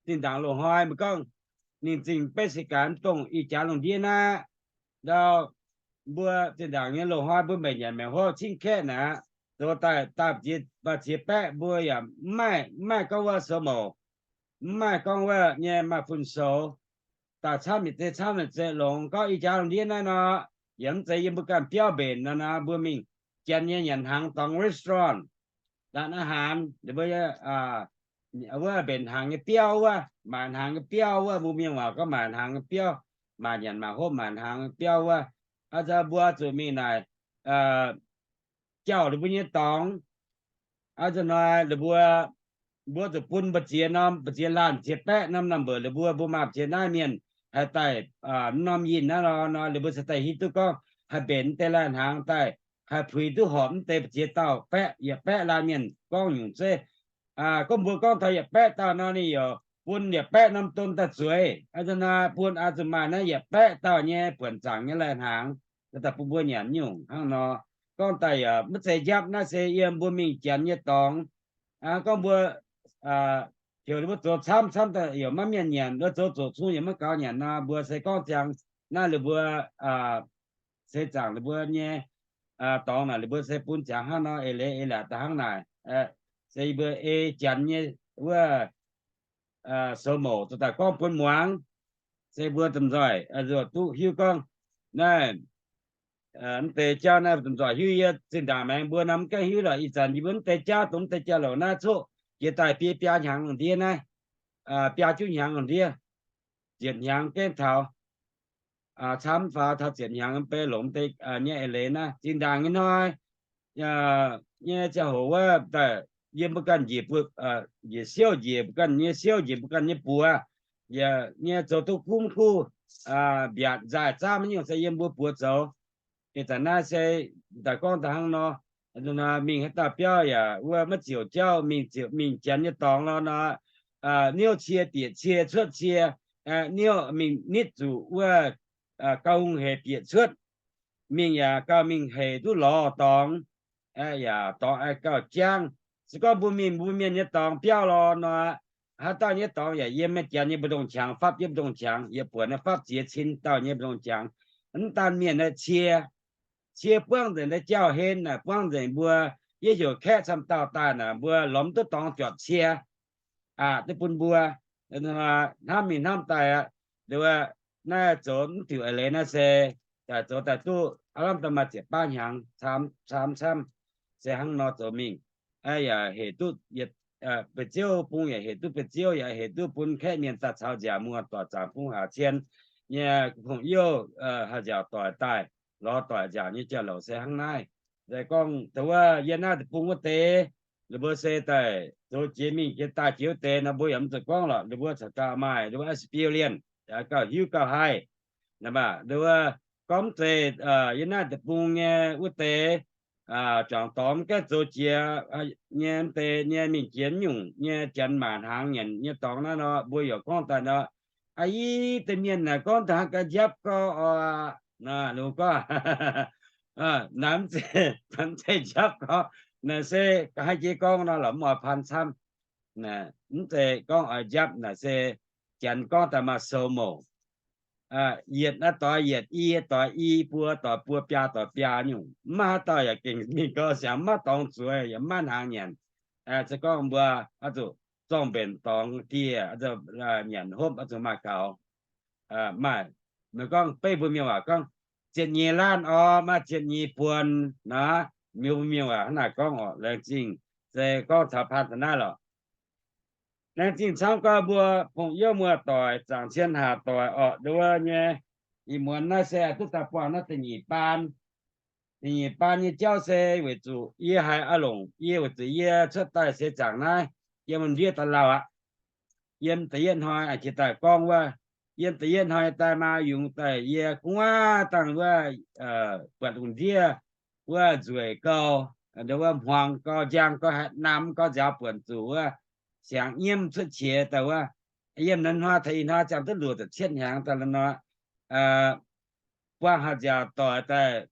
zinh ndaangc loz-hnoi mbuo gorngv ninh zingh Basic gaax mv dongh ih jaax lungh ndiev naaiv, ndau mbuo zinh ndaangc nyei loz-hnoi mbuo mbenc nyanc mbenc hopv cingv kaeqv naaic, zoux daaih daaih ziex baeqv mbuo yaac mv maaih, mv maaih gorngv wuov sou mouc, mv maaih gorngv wuov nyei maaih fun-sou, daaih camv yietc zei camv yietc zei longx. Gorngv ih jaax lungh ndiev naaiv nor, yaac mv zeiz yiem mbuo ganh biauv mbenc nor, mbuo mingh janx nyei nyanc hnaangx dorngx restaurant, ร้านอาหาร ninh mbuo wuov mbenc hnaangx nyei biauv wuov, maaic hnaangx nyei biauv wuov, mbuo mienh waac gorngv maaic hnaangx nyei biauv, maaic nyanc maaic hopv maaic hnaangx nyei biauv wuov. Aa, mbuo zuqc mingh naaic jauh ninh mbuo nyei dorngx. Aa, nzunc hnoi ninh mbuo, mbuo zuqc bun mbu'ziex norm, mbu'ziex laanh ziex baeqv norm number ninh mbuo, mbuo maaih ziex naaiv mienh haih daaih norm yinh naaiv nor, ninh mbuo se daaih hiuv duqv gorngv haih mbenc deix laanh hnaangx daaih, haih puix duqv horpc mv deix mbu'ziex dauh baeqv yietc baeqv laanh mienh gorngv nyungc zeiv. Gorngv mbuo gorngv taux yietc baeqv dauh nor, ninh yaac bun yietc baeqv norm don daaih zueiz. Aa, nzunc hnoi bun aa zuqc maaih naaiv yietc baeqv dauh nyei buonc zaangc nyei laanh hnaangx daaih bun mbuo nyanc nyungc hnangv nor. Gorngv daaih yaac maiv zeiz njapv, naaiv se yiem mbuo mingh janx nyei dorngx. Gorngv mbuo heuc ninh mbuo zoux camv camv daaih yaac maiv mienh nyanc, mbuo zoux zoqc cung yaac maiv gaux nyanc nor, mbuo se gorngv ziangx naaiv ninh mbuo seix zaangc ninh mbuo nyei dorngx naaic, ninh mbuo se bun ziangx hnangv nor, eix leiz eix leiz daaih hnangv naaic. Se yie mbuo ei janx nyei wuov sou mouc zoux daaih gorngv bun muangx, se mbuo domh nzoih duqv hiuv gorngv naaiv, mv deix jauv naaiv domh nzoih hiuv. Yie zinh ndaangc maengx mbuo nor mv gaengh hiuv lorqc. Ih zanc yie mbuo mv deix jauv dongh mv deix jauv-louc naaiv coqv jiex daaih biei biaa hnyangx lungh ndiev naaiv, biaa juqv hnyangx lungh ndiev, ziepc hnyangx gengh taux. camv faaux taux ziepc hnyangx mv bei longc deix nyei eix leiz naaiv. Zinh ndaangc nyei hnoi nyei ziangh hoc wuov daaih, yie mbuo ganh njiec, njiec siouv njiec mbuo ganh nyei siouv, njiec mbuo ganh nyei buoz, yaac nyei zoux duqv kuv kuv, mbiaatc nzaaih zaamv nyungc se yiem mbuo buoz zoux. Ih zanc naaiv se daaih gorngv daaih hnangv nor, mingh haaix dauh biauv yaac wuov maiv ziouc jauv, mingh ziouc mingh janx nyei dorngx lorqc nor, niouv cie, bieqc cie, cuotv cie, niouv mingh nitv zuqc wuov gauh hungh hec bieqc cuotv. Mingh yaac gauh mingh hec duqv lorz dorngx, yaac dorngx gauh jangv. Se gorngv mbuo mingh mbuo mienh nyei dorngx biauv lorqc nor, haaix dauh nyei dorngx yaac yiem janx nyei mbu'ndongx qangx, fapv jienv mbu'ndongx qangx, yietc buonc naaiv fapv ziex cin dauh nyei mbu'ndongx qangx. Mv daan mienh naaiv cie, cie buangv nzengc deix jauv-hlen naaic, buangv nzengc mbuo, yie heuc kaeqv camv dauh daaih naaic, mbuo lorz mv duqv dorngx juatc cie aqc duqv bun mbuo. Hnamv mingh hnamv daaih aqv, nduov, naaiv zoux mv diuc eix leiz naaiv se daaih zoux daaih duqv aav lamh daaih maaih ziepc baav hnyangx camv camv, se hnangv nor zoux mingh. Yaac hec duqv yietc, ba'ziouv bung yaac hec duqv ba'ziouv, yaac hec duqv bun kaeqv mienh daaih caux nziaauc muoz-doic zaangc bung haac cien nyei ga'pongx youh, haaix nziaauc doic daaih, lorz doic nziaauc nyei jauv-louc se hnangv naaiv. Nzengc gorngv dongh wuov yie naaiv deic-bung wuov deix, ninh mbuo se daaih zoux jiex mingh jiex daaih jiex wuov deix nor, mbuo yaac mv zuqc gorngv lorqc. Ninh mbuo caux gauh maaih ninh mbuo experience, gauh hiuv gauh haih. Ninh mbuo gorngv mv zeiz yie naaiv deic-bung nyei wuov deix juangc dorngx mv gaengh zoux jiex nyei, mv deix nyei mingh jiex nyungc nyei janx maaih hnaangx nyanc nyei dorngx naaiv nor, mbuo yaac gorngv daaih nor, aa, i deix mienh naaic gorngv daaih hnangv ga'njapv gorx oc. Ninh gorngv, naaic mv zeiz, mv zeiz njapv gorx, naaic se haih jiex gorngv nor lorqc, mv oix paan camv. Mv zeiz gorngv oix njapv, naaic se janx gorngv daaih maaih sou mouc. Yietc naaiv doix yietc, i doix i, buo doix buo, biaa doix biaa nyungc. Mv maaih haaix dauh yaac gengh mingh gau siangx, mv maaih dorngx zueiz yaac mv maaih hnaangx nyanc. Se gorngv mbuo oix zuqc zorng mbenc dorngx dieh, nyanc hopv oix zuqc maaih gaux. Maaih, meih gorngv beiv mbuo mienh waac gorngv ziepc nyeic laanh oc, maaih ziepc nyeic buonc naaic, mbuo mienh waac hnangv naaic gorngv oc. Laengz zingh, se gorngv taux paan taux naaiv lorqc. Laengz zingh camv gau mbuo pongx youv muoz-doic, zaangc cien haac doic orqc, nduov nyei, ih muonz naaiv se duqv daaih buangh naaiv da'nyeic baan. Da'nyeic baan nyei jauv se weic zuqc yie haiz aav longc, yie weic zuqc yie cuotv daaih seix zaangc naaiv, yiem ndiev daaih lauh aqv. Yiem da'yietv hnoi jiex daaih gorngv wuov, yiem da'yietv hnoi daaih maa yungz daaih yie gu'nguaaic dangh wuov buatc lungh ndiev wuov nzueic gau, nduov wuov hmuangx gau, njang gau, haaix namx gau, nziaaux buonc zuqc wuov siangx nyiemv cuotv qiex daaih wuov. Yiem naaiv hnoi taux ih hnoi ziangh duqv luoqc ziepc cietv hnyangx daaih la'nor, buangh haaix nziaauc doic daaih,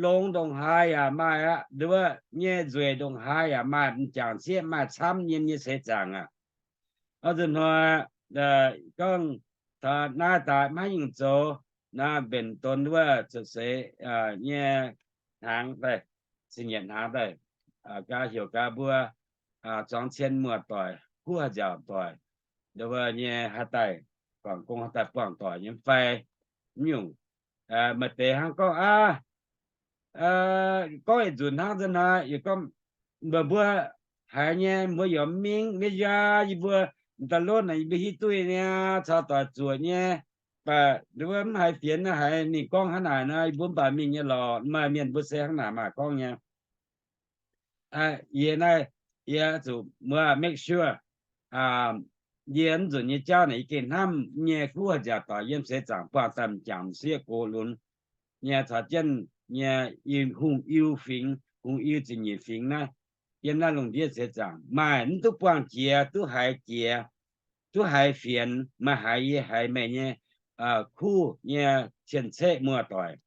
longx ndongc haaix yaac maaih aqv, nduov nyei nzueic ndongc haaix yaac maaih, m'jangc sieqv maaih camv yiem nyei seix zaangc aqv. Oix zuqc hnoi gorngv taux naaiv daaih maiv nyungc zoux, naaiv mbenc donx wuov cuotv seix nyei hnaangx daaih, cin-nyietc hnaangx daaih, gaax heuc gaax mbuo zuangx cien muoz-doic, kuv haaix nziaauc doic, nduov nyei haaix daaih guangc gong, haaix daaih buangh doic nyei fai, mv nyungc. Maaih deix hnangv gorngv aqv, gorngv yietc nzunc hnangv nzunc hnoi, yie gorngv, mbuo, mbuo haiz nyei, mbuo yaac mv mingh, mv jaa, yie mbuo m'daaih lonv naaic, yie mbuo hiuv duqv nyei, caux doic zuoqc nyei, mv baac nduov mv haiz fienx naaiv haiz ninh gorngv hnangv naaic nor, yie mbuo mv baac mingh nyei lorqc. Maaih mienh mbuo se hnangv naaic maaih gorngv nyei. Yie naaiv, yie zuqc mbuo make sure yie mv nzunc nyei jauv naaic yie gengh hnamv nyei kuv haaix nziaauc doic yiem seix zaangc buangh daaih m'jangc m'sieqv gox lunx nyei caux jienv nyei hungh iu fingx, hungh iu ziepc nyeic fingx naaiv, yiem naaiv lungh ndiev seix zaangc maaih mv duqv buangh jiex, duqv haiz jiex, duqv haiz fienx, maaih haiz yie haiz meih nyei kuv nyei cien-ceqv muoz-doic.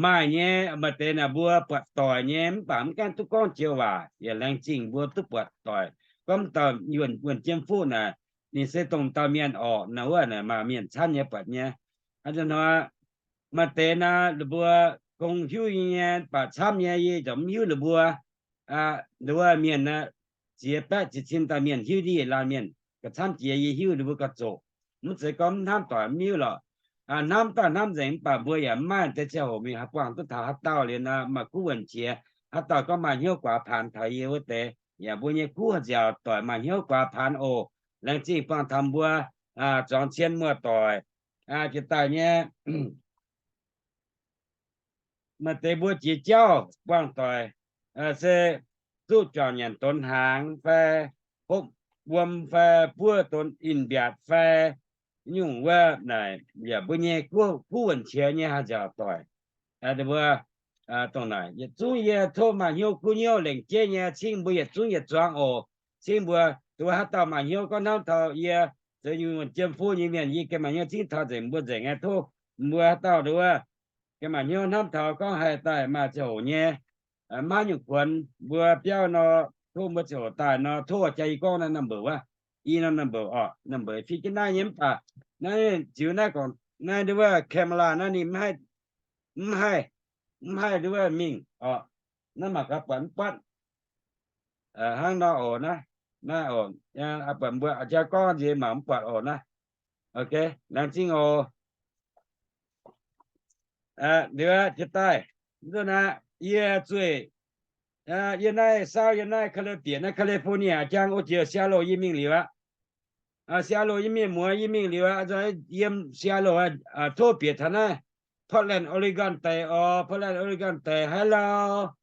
Maaih nyei, maaih deix naaic mbuo buatc doic nyei mv baac mv gaengh duqv gorngv joux waac, yaac laengz zingh mbuo duqv buatc doic. Gorngv dauh wuonh jiem fuqv naaic, ninh se dongh dauh mienh orqc naaic wuov naaic maaih mienh camv nyei buatc nyei. Hnoi maaih deix naaic ninh mbuo gong hiuv nyei baac camv nyei yie ziouc mv hiuv ninh mbuo. Wuov mienh naaic ziex baeqv ziex cin dauh mienh hiuv ndiev laanh mienh gauh camv jiex yie hiuv ninh mbuo gauh zoqc. Mv zeiz gorngv mv hnamv doic mv hiuv lorqc. Hnamv daaih hnamv nzengc mv baac mbuo yaac mv maaih deix ziangh hoc mingh haih buangh duqv taux haaix dauh liuz nor, maaih kuv wuonh qiex, haaix dauh gorngv maaih hnyouv guaax paanx taux yie wuov deix, yaac mbuo nyei kuv haaix nziaauc doic maaih hnyouv guaax paanx oc. Laengz zingh buangh taux mbuo zuangx cien muoz-doic, Jiex daaih nyei, maaih deix mbuo jiex jauv buangh doic, se zuqc juangc nyanc donx hnaangx fai hopv wuom fai buov donx in-mbiaatc fai nyungc wuov naaic, yaac mbuo nyei guv wuonc qiex nyei haih nziaauc doic. Mbuo dongh naaic yietc zungv yie tov maaih hnyouv kuv hnyouv lengc jeiv nyei cingv mbuo yietc zungv yietc zuangx oc. Cingv mbuo duqv haaix dauh maaih hnyouv gorngv hnamv taux yie, zoux nyungc jiem fuqv nyei mienh, yie gengh maaih hnyouv cingv taux nzengc mbuo nzengc nyei. Tov mbuo haaix dauh nduov gengh maaih hnyouv hnamv taux gorngv haih daaih maaih ziangh hoc nyei, maiv nyungc kuonx mbuo biauv nor, tov mbuo ziangh hoc daaih nor, tov jaa yie gorngv naaiv number wuov, i norm number orqc, number fih jienv naaiv nyei mv baac naaiv ziux naaiv gorngv naaiv nduov camera naaiv ninh mv haih, mv haih nduov mingh orqc. Naaiv mangc gaax buatc mv buatc. Hnangv nor oc naaiv, naaiv oc, buatc mbuo jaa gorngv nziex mangc mv buatc oc naaiv. Ok, laengz zingh oc. Liuz jiex daaih, mv zuqc naaiv, yie zueih, yie naaiv saauv yie naaiv Cali-, bieqc naaiv California jangv wuov jiex Seattle yie mingh liuz aqv. Seattle yie mienh muoz yie mingh liuz aqv, yiem Seattle tov bieqc taux naaiv Portland, Oregon deix oc. Portland, Oregon deix, hello.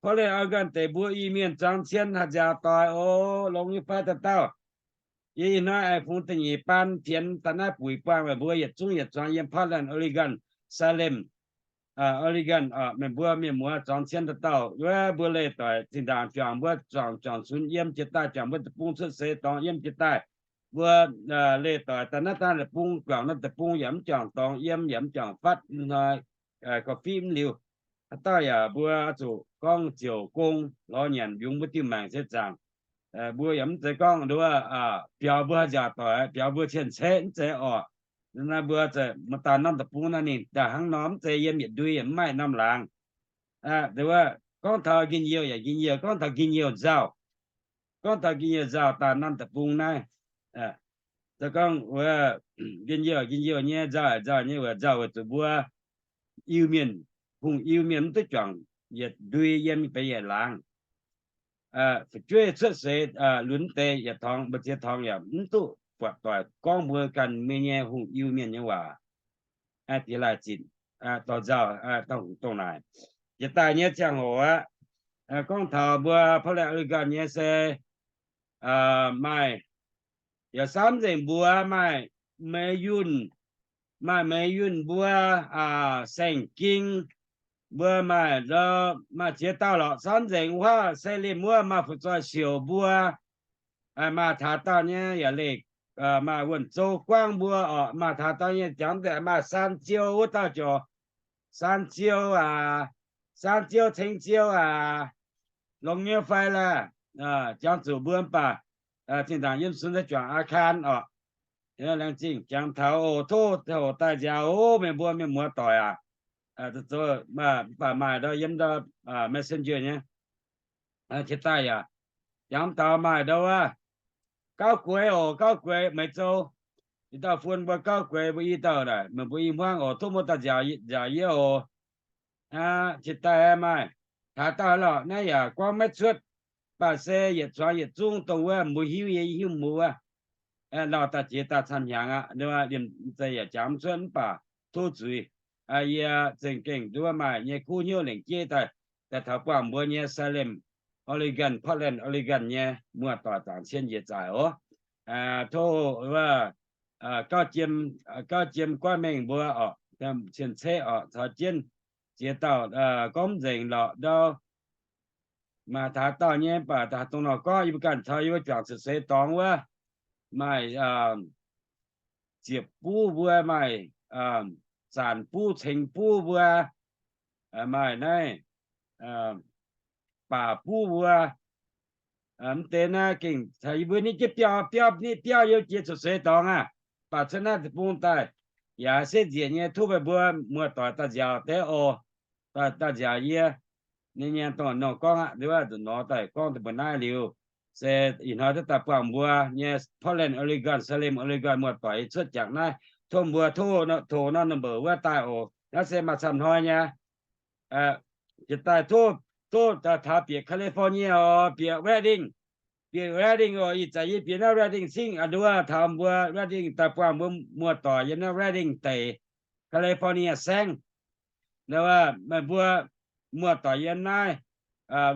Portland, Oregon deix mbuo Iu-Mienh zuangx cien haih nziaauc doic oc. Longx nyei fai dauh dauh? Yie ih hnoi aengx fungx da'nyeic baan fienx daaih naaiv buic buangh meih mbuo yietc zungv yietc zuangx yiem Portland, Oregon, Salem, Oregon, meih mbuo mienh muoz zuangx cien dauh dauh wuov, mbuo leih doic zinh ndaangc juangc mbuo juangc, juangc sunx yiem jiex daaih juangc mbuo deic-bung cuotv seix dorngx yiem jiex daaih. Mbuo leih doic daaih naaiv daaih deic-bung juangc naaiv deic-bung yaac mv juangc dorngx yiem, yaac mv juangc fatv hnoi, gauh fiqv mv liuz. Haaix dauh yaac mbuo zuqc gorngv ziouc gong lorz nyanc mbiungc mbuo diuh maengc se zaangc. Mbuo yaac mv zeiz gorngv nduov biaux mbuo haih nziaauc doic, biaux mbuo cien-ceqv mv zeiz orqc. Naaiv mbuo maaih daaih norm deic-bung naaiv ninh daaih hnangv nor, mv zeiz yiem yietc ndui yaac mv maaih norm laangz. Gorngv taux njien-youh yaac njien-youh, gorngv taux njien-youh nzauh, gorngv taux njien-youh nzauh daaih norm deic-bung naaiv. Se gorngv wuov njien-youh, njien-youh nyei, nzauh yaac nzauh nyei, wuov nzauh weic zuqc mbuo Iu-Mienh, hungh Iu-Mienh mv duqv juangc yietc ndui yiem benx yietc laangz. Fu'jueiv cuotv seix lunx deix yietc torngx, mbu'ziex torngx yaac mv duqv buatc doic gorngv mbuo ganh mienh nyei hungh Iu-Mienh nyei waac. Diex laaic zitc dorh nzauh, dongh naaic. Jiex daaih nyei ziangh hoc aqv, gorngv taux mbuo Portland, Oregon nyei se maaih yaac samv nzengc mbuo maaih Meix Yunh, maaih Meix Yunh mbuo, Saeng-Ging mbuo maaih, maaih ziex dauh lorqc. Samv nzengc wuov Salem wuov maaih Fu-Zoih Siouc mbuo, maaih taux dauh nyei yaac leih, maaih Wuonh Zou Guangv mbuo orqc, maaih taux dauh nyei jangx deix maaih Saan Ziou wuov dauh ziouc, Saan Ziou aac, Saan Ziou, Ceng Ziou aac, longx nyei fai laeh? Jangx zuqc mbuo mv baac zinh ndaangc yiem sun se juangc aa kaan orqc. Laengz zingh jangx taux oc. Tov hoc daaih nziaaux oc, meih mbuo mienh muoz doic aac. Mv baac maaih ndau yiem ndau messenger nyei. Qiex daaih yaac jangx taux maaih ndau wuov Gauv Gueix oc, Gauv Gueix Meix Zou. Ih dauh fun mbuo Gauv Gueix mbuo i dauh naaic, meih mbuo i hmuangv oc. Tov mbuo daaih nziaaux, nziaaux yie oc. Qiex daaih maaih taux dauh lorqc, naaiv yaac gorngv maiv cuotv, baac se yietc zuangx yietc zungv dongh wuov mbuo hiuv yie hiuv mbuo wuov, lauh daaih jiex daaih camv hnyangx aqv. Liemh zeiz yaac jangx mv cuotv mv baac tov zuiz. Yie za'gengh nduov maaih nyei kuv hnyouv lengc jeiv daaih, daaih taux buangh mbuo nyei Salem, Oregon, Portland, Oregon nyei muoz-doic zaangc cien njiec zaaic oc. Tov wuov gauv jiem, gauv jiem goiv mengh mbuo orqc, cien-ceqv orqc, caux jienv ziex dauh gorngv nzengc lorqc ndau. Maaih taux dauh nyei, mv baac dongh nor gorngv yie mbuo ganh caux yie mbuo juangc cuotv seix dorngx wuov, maaih ziepc buv mbuo, maaih zanc buv, ceng buv mbuo, maaih naaiv baac buv mbuo. Mv deix naaiv gengh caux yie mbuo nitv jienv biauv, biauv nitv biauv yiem jiex cuotv seix dorngx aqv. Baac cuotv naaiv deic-bung daaih, yaac se nzieqc nyei, tov meih mbuo muoz-doic daaih nziaaux deix oc. Daaih nziaaux yie. Ninh nyei dongh nor gorngv aqv, nduov nor daaih gorngv deix mbuo naaiv liuz, se ih hnoi duqv daaih buangh mbuo nyei Portland, Oregon, Salem, Oregon muoz-doic cuotv jangx naaiv. Tov mbuo tov, tov norm number wuov daaih oc. Naaiv se maaih camv hnoi nyei. Jiex daaih tov, tov taux bieqc California oc, bieqc wedding. bieqc Redding oc. Ih zanc yie bieqc naaiv Redding cingv, a'nduov taux mbuo Redding daaih buangh mbuo muoz-doic yiem naaiv Redding deic, California saengv. Meih mbuo muoz-doic yiem naaiv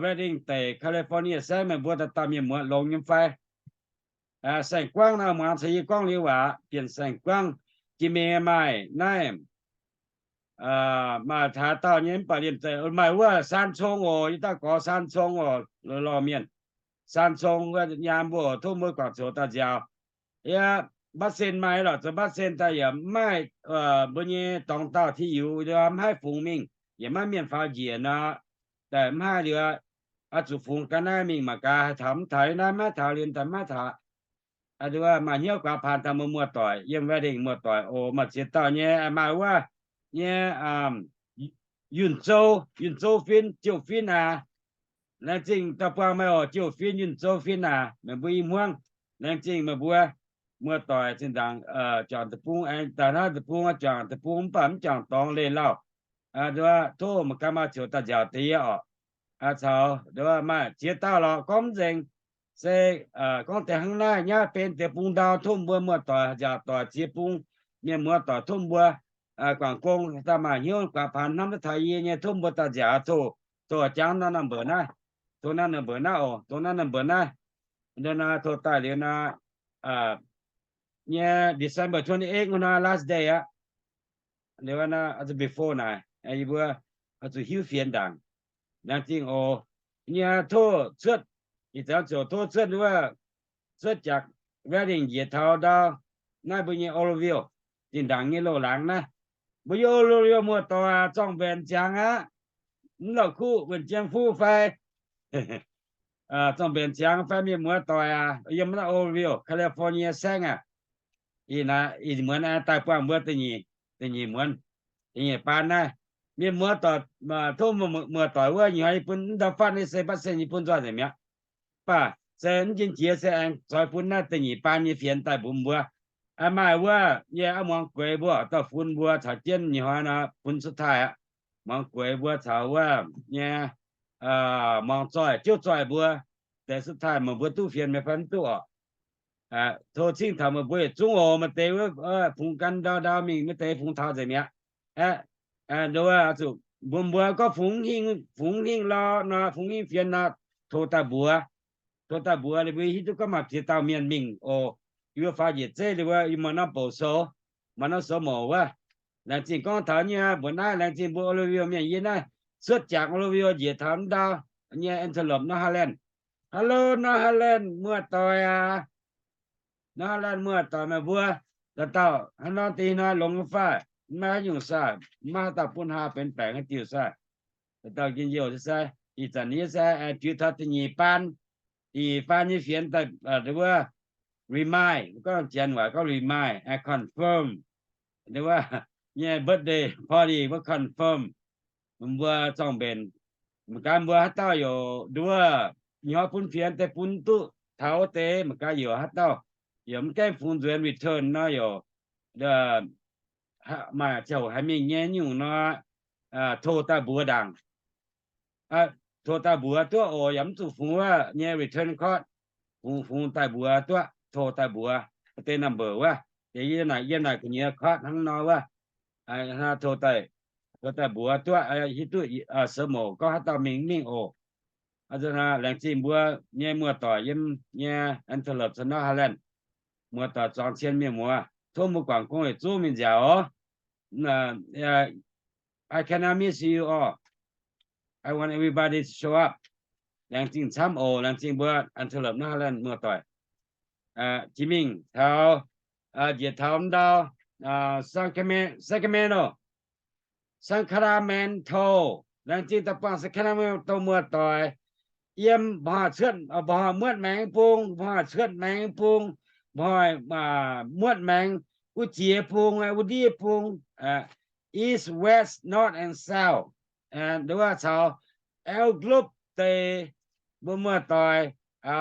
Redding deic, California saengv, meih mbuo dauh dauh mienh muoz longx nyei fai? Saeng-guangv nor, muangx caux yie gorngv liuz waac, bienh saeng-guangv. Jiex mingh maaih naaiv, maaih taaix dauh nyei mv baac liemh zeih maaih wuov Saan Cong oc. Yie dauh gorx Saan Cong oc, lorh mienh. Saan Cong wuov nyaam mbuo tov mbuo guangc coux daaih nziaaux. Yie Mbatv Sen maaih lorqc, zoux Mbatv Sen daaih yaac mv maaih mbuo nyei dorngx dauh ti yux, mv haih fungx mingh, yaac maiv mienh faaux njiec nor, daaih mv haih liuz, oix zuqc fungx ga'naaiv mingh mangc gaax haih taux mv taux. Naaiv maiv taux liuz daaih maiv taux. Maaih hnyouv guaax paan taux mbuo muoz-doic yiem Redding muoz-doic oc. Maaih ziex dauh nyei, maaih wuov nyei Yunh Zou, Yunh Zou fin, Jiouv fin aac. Laengz zingh daaih buangh meih oc, Jiouv fin, Yunh Zou fin aac, meih mbuo i hmuangv. Laengz zingh meih mbuo muoz-doic zinh ndaangc juangc deic-bung, aengx daaih naaiv deic-bung, juangc deic-bung mv baac mv juangc dorngx leih lauh. Tov mangc gaax maaih coux daaih nziaauc deix yie oc. Caux maaih ziex dauh lorqc gorngv mv nzengc, se gorngv deix hnangv naaiv nyaav benx deic-bung ndau, tov mbuo muoz-doic nziaauc doic ziex bung, mienh muoz-doic tov mbuo guangc gong daaih maaih hnyouv guaax paan hnamv duqv taux yie nyei, tov mbuo daaih nziaauc. Tov, tov jangv naaiv number naaiv, tov naaiv number naaiv oc, tov naaiv number naaiv. Nor tov daaih liuz nor, nyei December twenty-eight nor last day aqv. Liuz nor before naaic yie mbuo oix zuqc hiuv fienx ndaangc. Laengz zingh oc. Nyei tov cuotv, ih zanc ziouc tov cuotv wuov, cuotv jaax Redding njiec taux ndau naaiv mbuo nyei Oroville, zinh ndaangc nyei loz-laangz naaiv. Mbuo nyei Oroville muoz-doic, zorng-mbenc ziangx aqv. Mv lauh kuv wuonh jiem fuv fai zorng-mbenc ziangx fai mienh muoz-doic aac, yiem naaiv Oroville, California saengv aac. Ih muonz daaih buangh mbuo da'nyeic, da'nyeic muonz, da'nyeic baan naaiv. Mienh muoz-doic, tov muoz-doic wuov nyiec hnoi yie bun mv ndau fatv nyei se Mbatv Sen yie bun nzoih nzengc mi'aqv. Mv baac se mv jien jiex se aengx zoix bun naaiv da'nyeic baan nyei fienx daaih mbuox mbuo. Maaih wuov nyei auv muangx gueix mbuo oix dauh fun mbuo caux jienv nyiec hnoi nor bun สุดท้าย aqv. Muangx gueix mbuo caux wuov nyei muangx zoih, jouv zoih mbuo, deix สุดท้าย meih mbuo duqv fienx meih fai mv duqv oc. Tov cingv taux meih mbuo yietc zungv oc. Maaih deix wuov fungx gan ndau ndau mingh, maaih deix fungx taux nzengc mi'aqv. Aqv, nduov zuqc mbuox mbuo gorngv fungx hingh, fungx hingh lorh nor, fungx hingh fienx nor, tov daaih mbuox. Tov daaih mbuox liuz mbuo hiuv duqv gorngv maaih ziex dauh mienh mingh oc. Yie mbuo faaux njiec zeiv liuz mbuo yie mbuo norm bouc sou, maaih norm sou mouc wuov. Laengz zingh gorngv taux nyei mbuox naaiv, laengz zingh mbuo Oroville mienh yie naaiv cuotv jaax Oroville njiec taux ndau nyei Antelope, North Highland. Hello, North Highland muoz-doic aac. North Highland muoz-doic meih mbuo dauh dauh haaix nor deix hnoi longx nyei fai? Maiv nyungc sai, maiv haaix dauh bun haa benx baengc haaix diuh sai. Dauh dauh njien-youh sai. Ih zanc nyei sai juix taux da'nyeic baan, da'nyeic baan nyei fienx daaih wuov remind, gorngv Janx waac gorngv remind, confirm. Wuov nyei birthday party wuov confirm. Mbuo zorng-mbenc, mangc gaax mbuo haaix dauh yaac nduov, nyorx bun fienx deix bun duqv taux wuov deix, mangc gaax yaac haaix dauh yaac mv gaengh fungx nzuonx return nor yaac maaih ziangh hoc haiz mingh nyei nyungc nor, tov daaih mbuox ndaangc. Tov daaih mbuox duqv oc. Yaac mv zuqc fungx wuov nyei return card, fungx, fungx daaih mbuox duqv, tov daaih mbuox deix number wuov. Deix yie naaic, yie naaic gu'nyuoz card hnangv nor wuov. Tov daaih, tov daaih mbuox duqv, hiuv duqv sou mouc gorngv haaix dauh mingh mv mingh oc. Laengz zingh mbuo nyei muoz-doic yiem nyei Antelope caux North Highland muoz-doic zuangx cien mienh muoz, tov mbuo guangc gong yietc zungv mingh nziaauc oc. I cannot miss you all. I want everybody to show up. Laengz zingh camv oc. Laengz zingh mbuo Antelope, North Highland muoz-doic. Jiex mingh taux, njiec taux ndau Sacramento, Sacramento, Sacramento. Laengz zingh daaih buangh Sacramento muoz-doic. Yiem mba'hnoi cuotv, mba'hnoi muotv maengx bung, mba'hnoi cuotv maengx bung, mba'hnoi muotv maengx, wuov jiex bung, wuov ndiev bung, east, west, north and south. Nduov caux Elk Grove deix mbuo muoz-doic,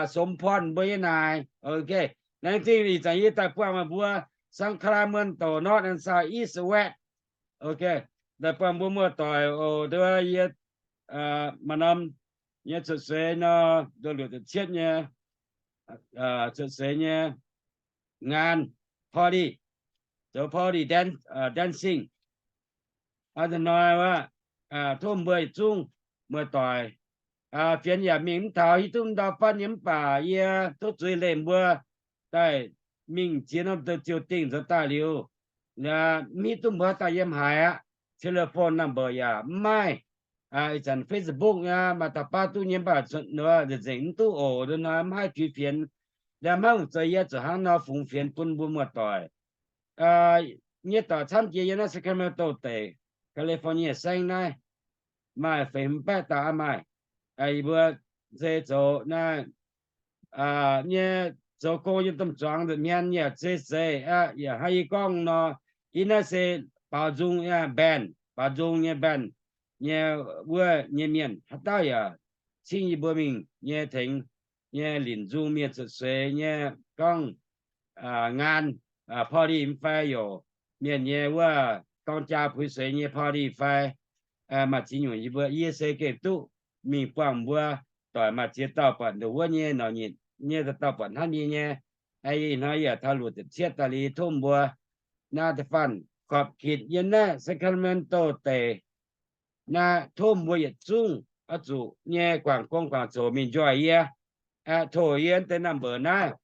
Sump Point mbuo yiem naaic. Ok, laengz zingh ih zanc yie daaih buangh meih mbuo Sacramento north and south, east, west. Ok, daaih buangh mbuo muoz-doic oc. Nduov yie maaih norm nyei cuotv seix nor, nduov luoqc ziepc cietv nyei cuotv seix nyei ngaan, party, zoux party, dan, dancing. Hnoi wuov, tov mbuo yietc zungv muoz-doic, fienx yaac mingh mv taux, hiuv duqv ndau fatv nyei mv baac yie tov zuiz leih mbuo daaih mingh ziex norm ziouc dingh zoux daaih liuz, mv hiuv duqv mbuo haaix dauh yiem haaix aqv. Telephone number yaac mv maaih. Ih zanc Facebook nyei maaih dauh baav duqv nyei mv baac nzengc mv duqv oc. Hnoi mv haih juix fienx, mv haih zoux, yie zuqc hnangv nor fungx fienx bun mbuo muoz-doic nyei doic camv jiex yiem naaiv Sacramento Deic, California saengv naaiv, maaih feix hmz baeqv dauh aqv maaih. Yie mbuo se zoux naaiv nyei zoux gong yiem domh zuangx nza'hmien yaac zeiz-zeiz aqv. Yaac hnangv yie gorngv nor, yie naaiv se baaux nzung, baengh, baaux nzung nyei baengh nyei wuov nyei mienh haaix dauh yaac cingv yie mbuo mingh nyei tengx nyei linc nzung mienh cuotv seix nyei gorngv ngaan, party mv fai youc mienh nyei wuov dorng jaa puix seix nyei party fai maaih ziex nyungc yie mbuo, yie se gengh duqv mingh buangh mbuo doic maaih ziex dauh buatc nduqc wuov nyei, norqc nyitc nyei dauh dauh buatc hnamv yie nyei. Ih hnoi yaac taux luoqc ziepc cietv daaih liuz tov mbuo naaiv da'faanh gorpc ginc yiem naaiv Sacramento Deic naaiv, tov mbuo yietc zungv oix zuqc nyei guangc gong guangc zoqc mingh njoih yie. Tov yie deix number naaiv,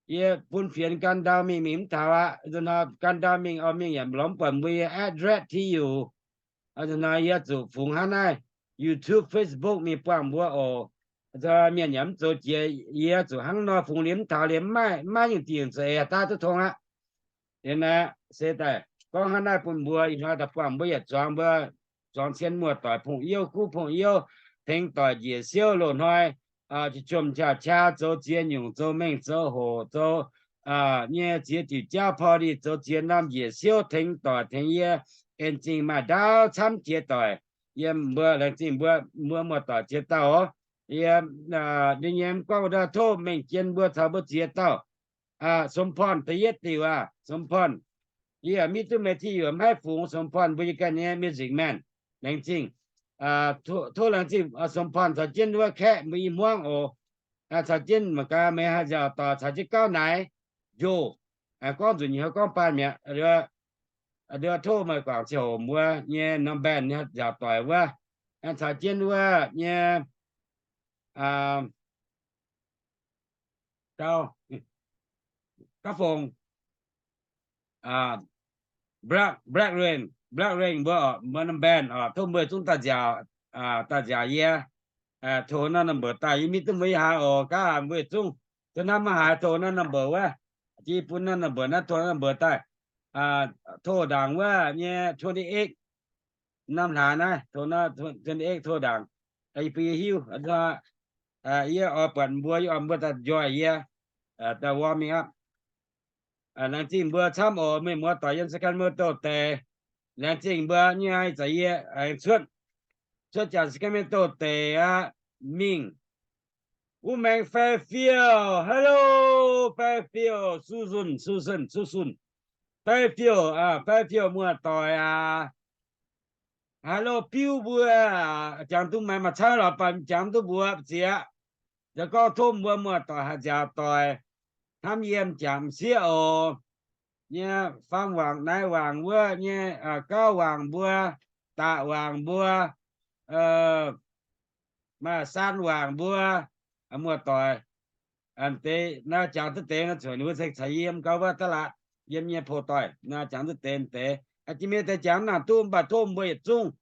yie bun fienx gan ndau mingh, mingh mv taux aqv. Nzunc hnoi gan ndau mingh oix mingh yaac lorz mv buatc mbuo nyei address ti youc. Nzunc hnoi yie zuqc fungx hnangv naaiv YouTube, Facebook mingh buangh mbuo oc. Mienh yaac mv zoux jiex, yie zuqc hnangv nor fungx liuz mv taux liuz mv maaih, mv maaih nyungc dingc za'eix daav duqv tong aqv. Liuz naaiv se daaih gorngv hnangv naaiv bun mbuo, ih hnoi daaih buangh mbuo yietc zuangx, mbuo zuangx cien muoz-doic, pongx youh guv pongx youh, tengx doic njiec siouv loz-hnoi, jomc qaqv qaqv zoux ziex nyungc, zoux mengh zoux hoc, zoux nyei ziex diuc jauv party, zoux ziex norm njiec siouv tengx doic tengx yie, en zingh maaih ndaauv camv jiex doic yiem mbuo, laengz zingh mbuo, mbuo muoz-doic ziex dauh oc. Yie nyei mv gorngv wuov tov mengh jien mbuo caux mbuo ziex dauh. Sum Porn da'yietv diuc aqv, Sum Porn. Yie mv hiuv duqv meih ti youc mv haih fungx Sum Porn mbuo nyei ganh nyei music man. Laengz zingh, tov laengz zingh Sum Porn caux jienv wuov kaeqv mbuo i hmuangv oc. Caux jienv mangc gaax meih haih nziaauc doic caux jienv gauv naaic, njoh, gorngv nzunc nyei gorngv baan mi'aqv. Tov meih guangc ziangh hoc mbuo nyei norm band nziaauc doic wuov, caux jienv wuov nyei gauv, gauv fongc, Black, Black Rain, Black Rain mbuo, mbuo norm band oc. Tov mbuo zungv daaih nziaauc, daaih nziaauc yie. Tov norm number daaih, yie mv hiuv duqv mbuo yiem haaix oc. Gaav haic mbuo zungv, tov hnamv maiv haaix tov norm number wuov. Yie bun norm number naaiv, tov norm number daaih. Tov ndaangc wuov nyei twenty eight norm hlaax naaiv, tov norm twenty eight tov ndaangc. Yie bun yie hiuv, yie oix buatc mbuo, yie oix mbuo daaih njoih yie, daaih warming up. Laengz zingh mbuo camv oc, mienh muoz-doic yiem Sacramento Deic. Laengz zingh mbuo nyei za'eix yie aengx cuotv, cuotv jaax Sacramento Deic aqv, mingh wuov maengx Fairfield. Hello Fairfield, Susan, Susan, Susan. Fairfield, Fairfield muoz-doic aac. Hello biuv mbuo, jangx duqv maengx maaih cauv lorz baac jangx duqv mbuox ziex. Zoux gorngv tov mbuo muoz-doic haih nziaauc doic hnamv yie m'jangc m'sieqv oc. Nyei faam wangc naaiv wangc wuov nyei, gauv wangc mbuo, daqc wangc mbuo, maaih saan wangc mbuo, muoz-doic. Deix naaiv jangx duqv deix nor, zuqc ninh mbuo ceix caux yie yiem gauh wuov daaih laqc, yiem nyei poux doic nor jangx duqv deix deix. Jiex mingh deix jangx mv nangc duqv, mv baac tov mbuo yietc zungv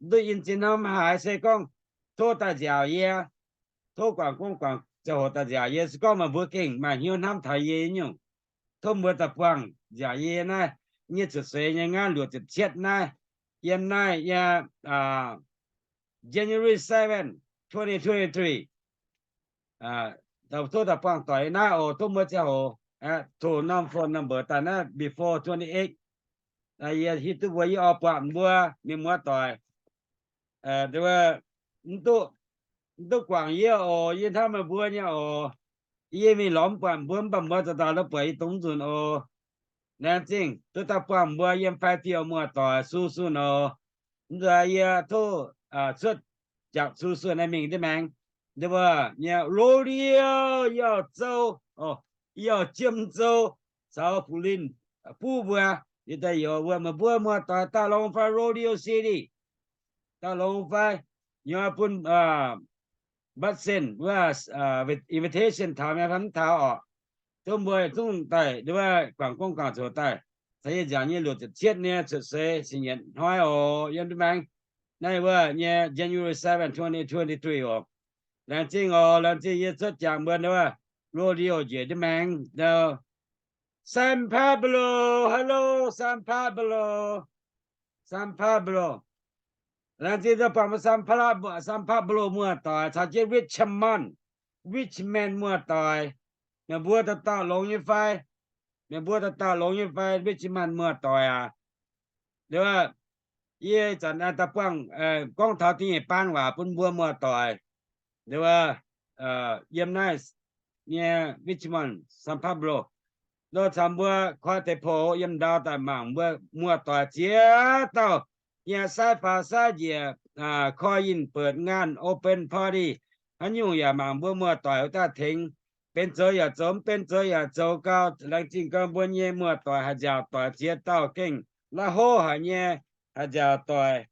duqv in zinh hnamv haaix se gorngv tov daaih nziaauc yie, tov guangc gong guangc ziangh hoc daaih nziaauc yie. Se gorngv meih mbuo gengh maaih hnyouv hnamv taux yie nyungc, tov mbuo daaih buangh nziaauc yie naaiv nyei cuotv seix nyei ngaanv luoqc ziepc cietv naaiv, yiem naaiv yie January seven, twenty twenty-three. Tov daaih buangh doic naaiv oc. Tov mbuo ziangh hoc tov norm phone number daaih naaiv before twenty-eight. Yie hiuv duqv mbuo, yie oix buatc mbuo mienh muoz-doic mv duqv, mv duqv guangc yie oc. Yie hnamv meih mbuo nyei oc. Yie mingh lorz mv buatc mbuo, mv baac mbuo dauh dauh la'buatc yie dongh nzunc oc. Laengz zingh duqv daaih buangh mbuo yiem Fairfield muoz-doic Susan oc. Mv nzunc yie tov cuotv jangx Susan naaiv mingh ndiev maengx. nyei rodeo, yie oix zou, yie oix jiem zou caux Fu Linh buv mbuo. Yie daaih youz mbuo, meih mbuo muoz-doic daaih longx fai, Rodeo City daaih longx fai, yie bun Butson wuov invitation taux, mv taux orqc. Tov mbuo zungv daaih wuov guangc gong guangc zoux daaih, caux yie nziaauc nyei luoqc ziepc cietv nyei cuotv seix singx nyietc hnoi oc, yiem ndiev maengx naaiv wuov nyei January seven, twenty twenty-three oc. Laengz zingh oc, laengz zingh yie cuotv jangx mbuo wuov rodeo njiec ndiev maengx. San Pablo, hello, San Pablo, San Pablo. Laengz zingh daaih buangh mbuo San Pablo, San Pablo muoz-doic caux jienv Richmond, Richmond muoz-doic. Meih mbuo dauh dauh longx nyei fai? Meih mbuo dauh dauh longx nyei fai, Richmond muoz-doic aac? Yie zanc daaih buangh gorngv taux da'nyeic baan waac bun mbuo muoz-doic. Yiem naaiv nyei Richmond, San Pablo, lo caux mbuo koi deix poux yiem ndau daaih mangc mbuo muoz-doic ziex dauh nyei sai faaux sai njiec, koi yinh buoqc ngaanh, open party. Haaix nyungc yaac mangc mbuo muoz-doic wuov daaih tengx. Benx zoux yaac zoux, mv benx zoux yaac zoux gau. Laengz zingh gau mbuo nyei muoz-doic, haih nziaauc doic ziex dauh gengh la'hov haic nyei, haih nziaauc doic,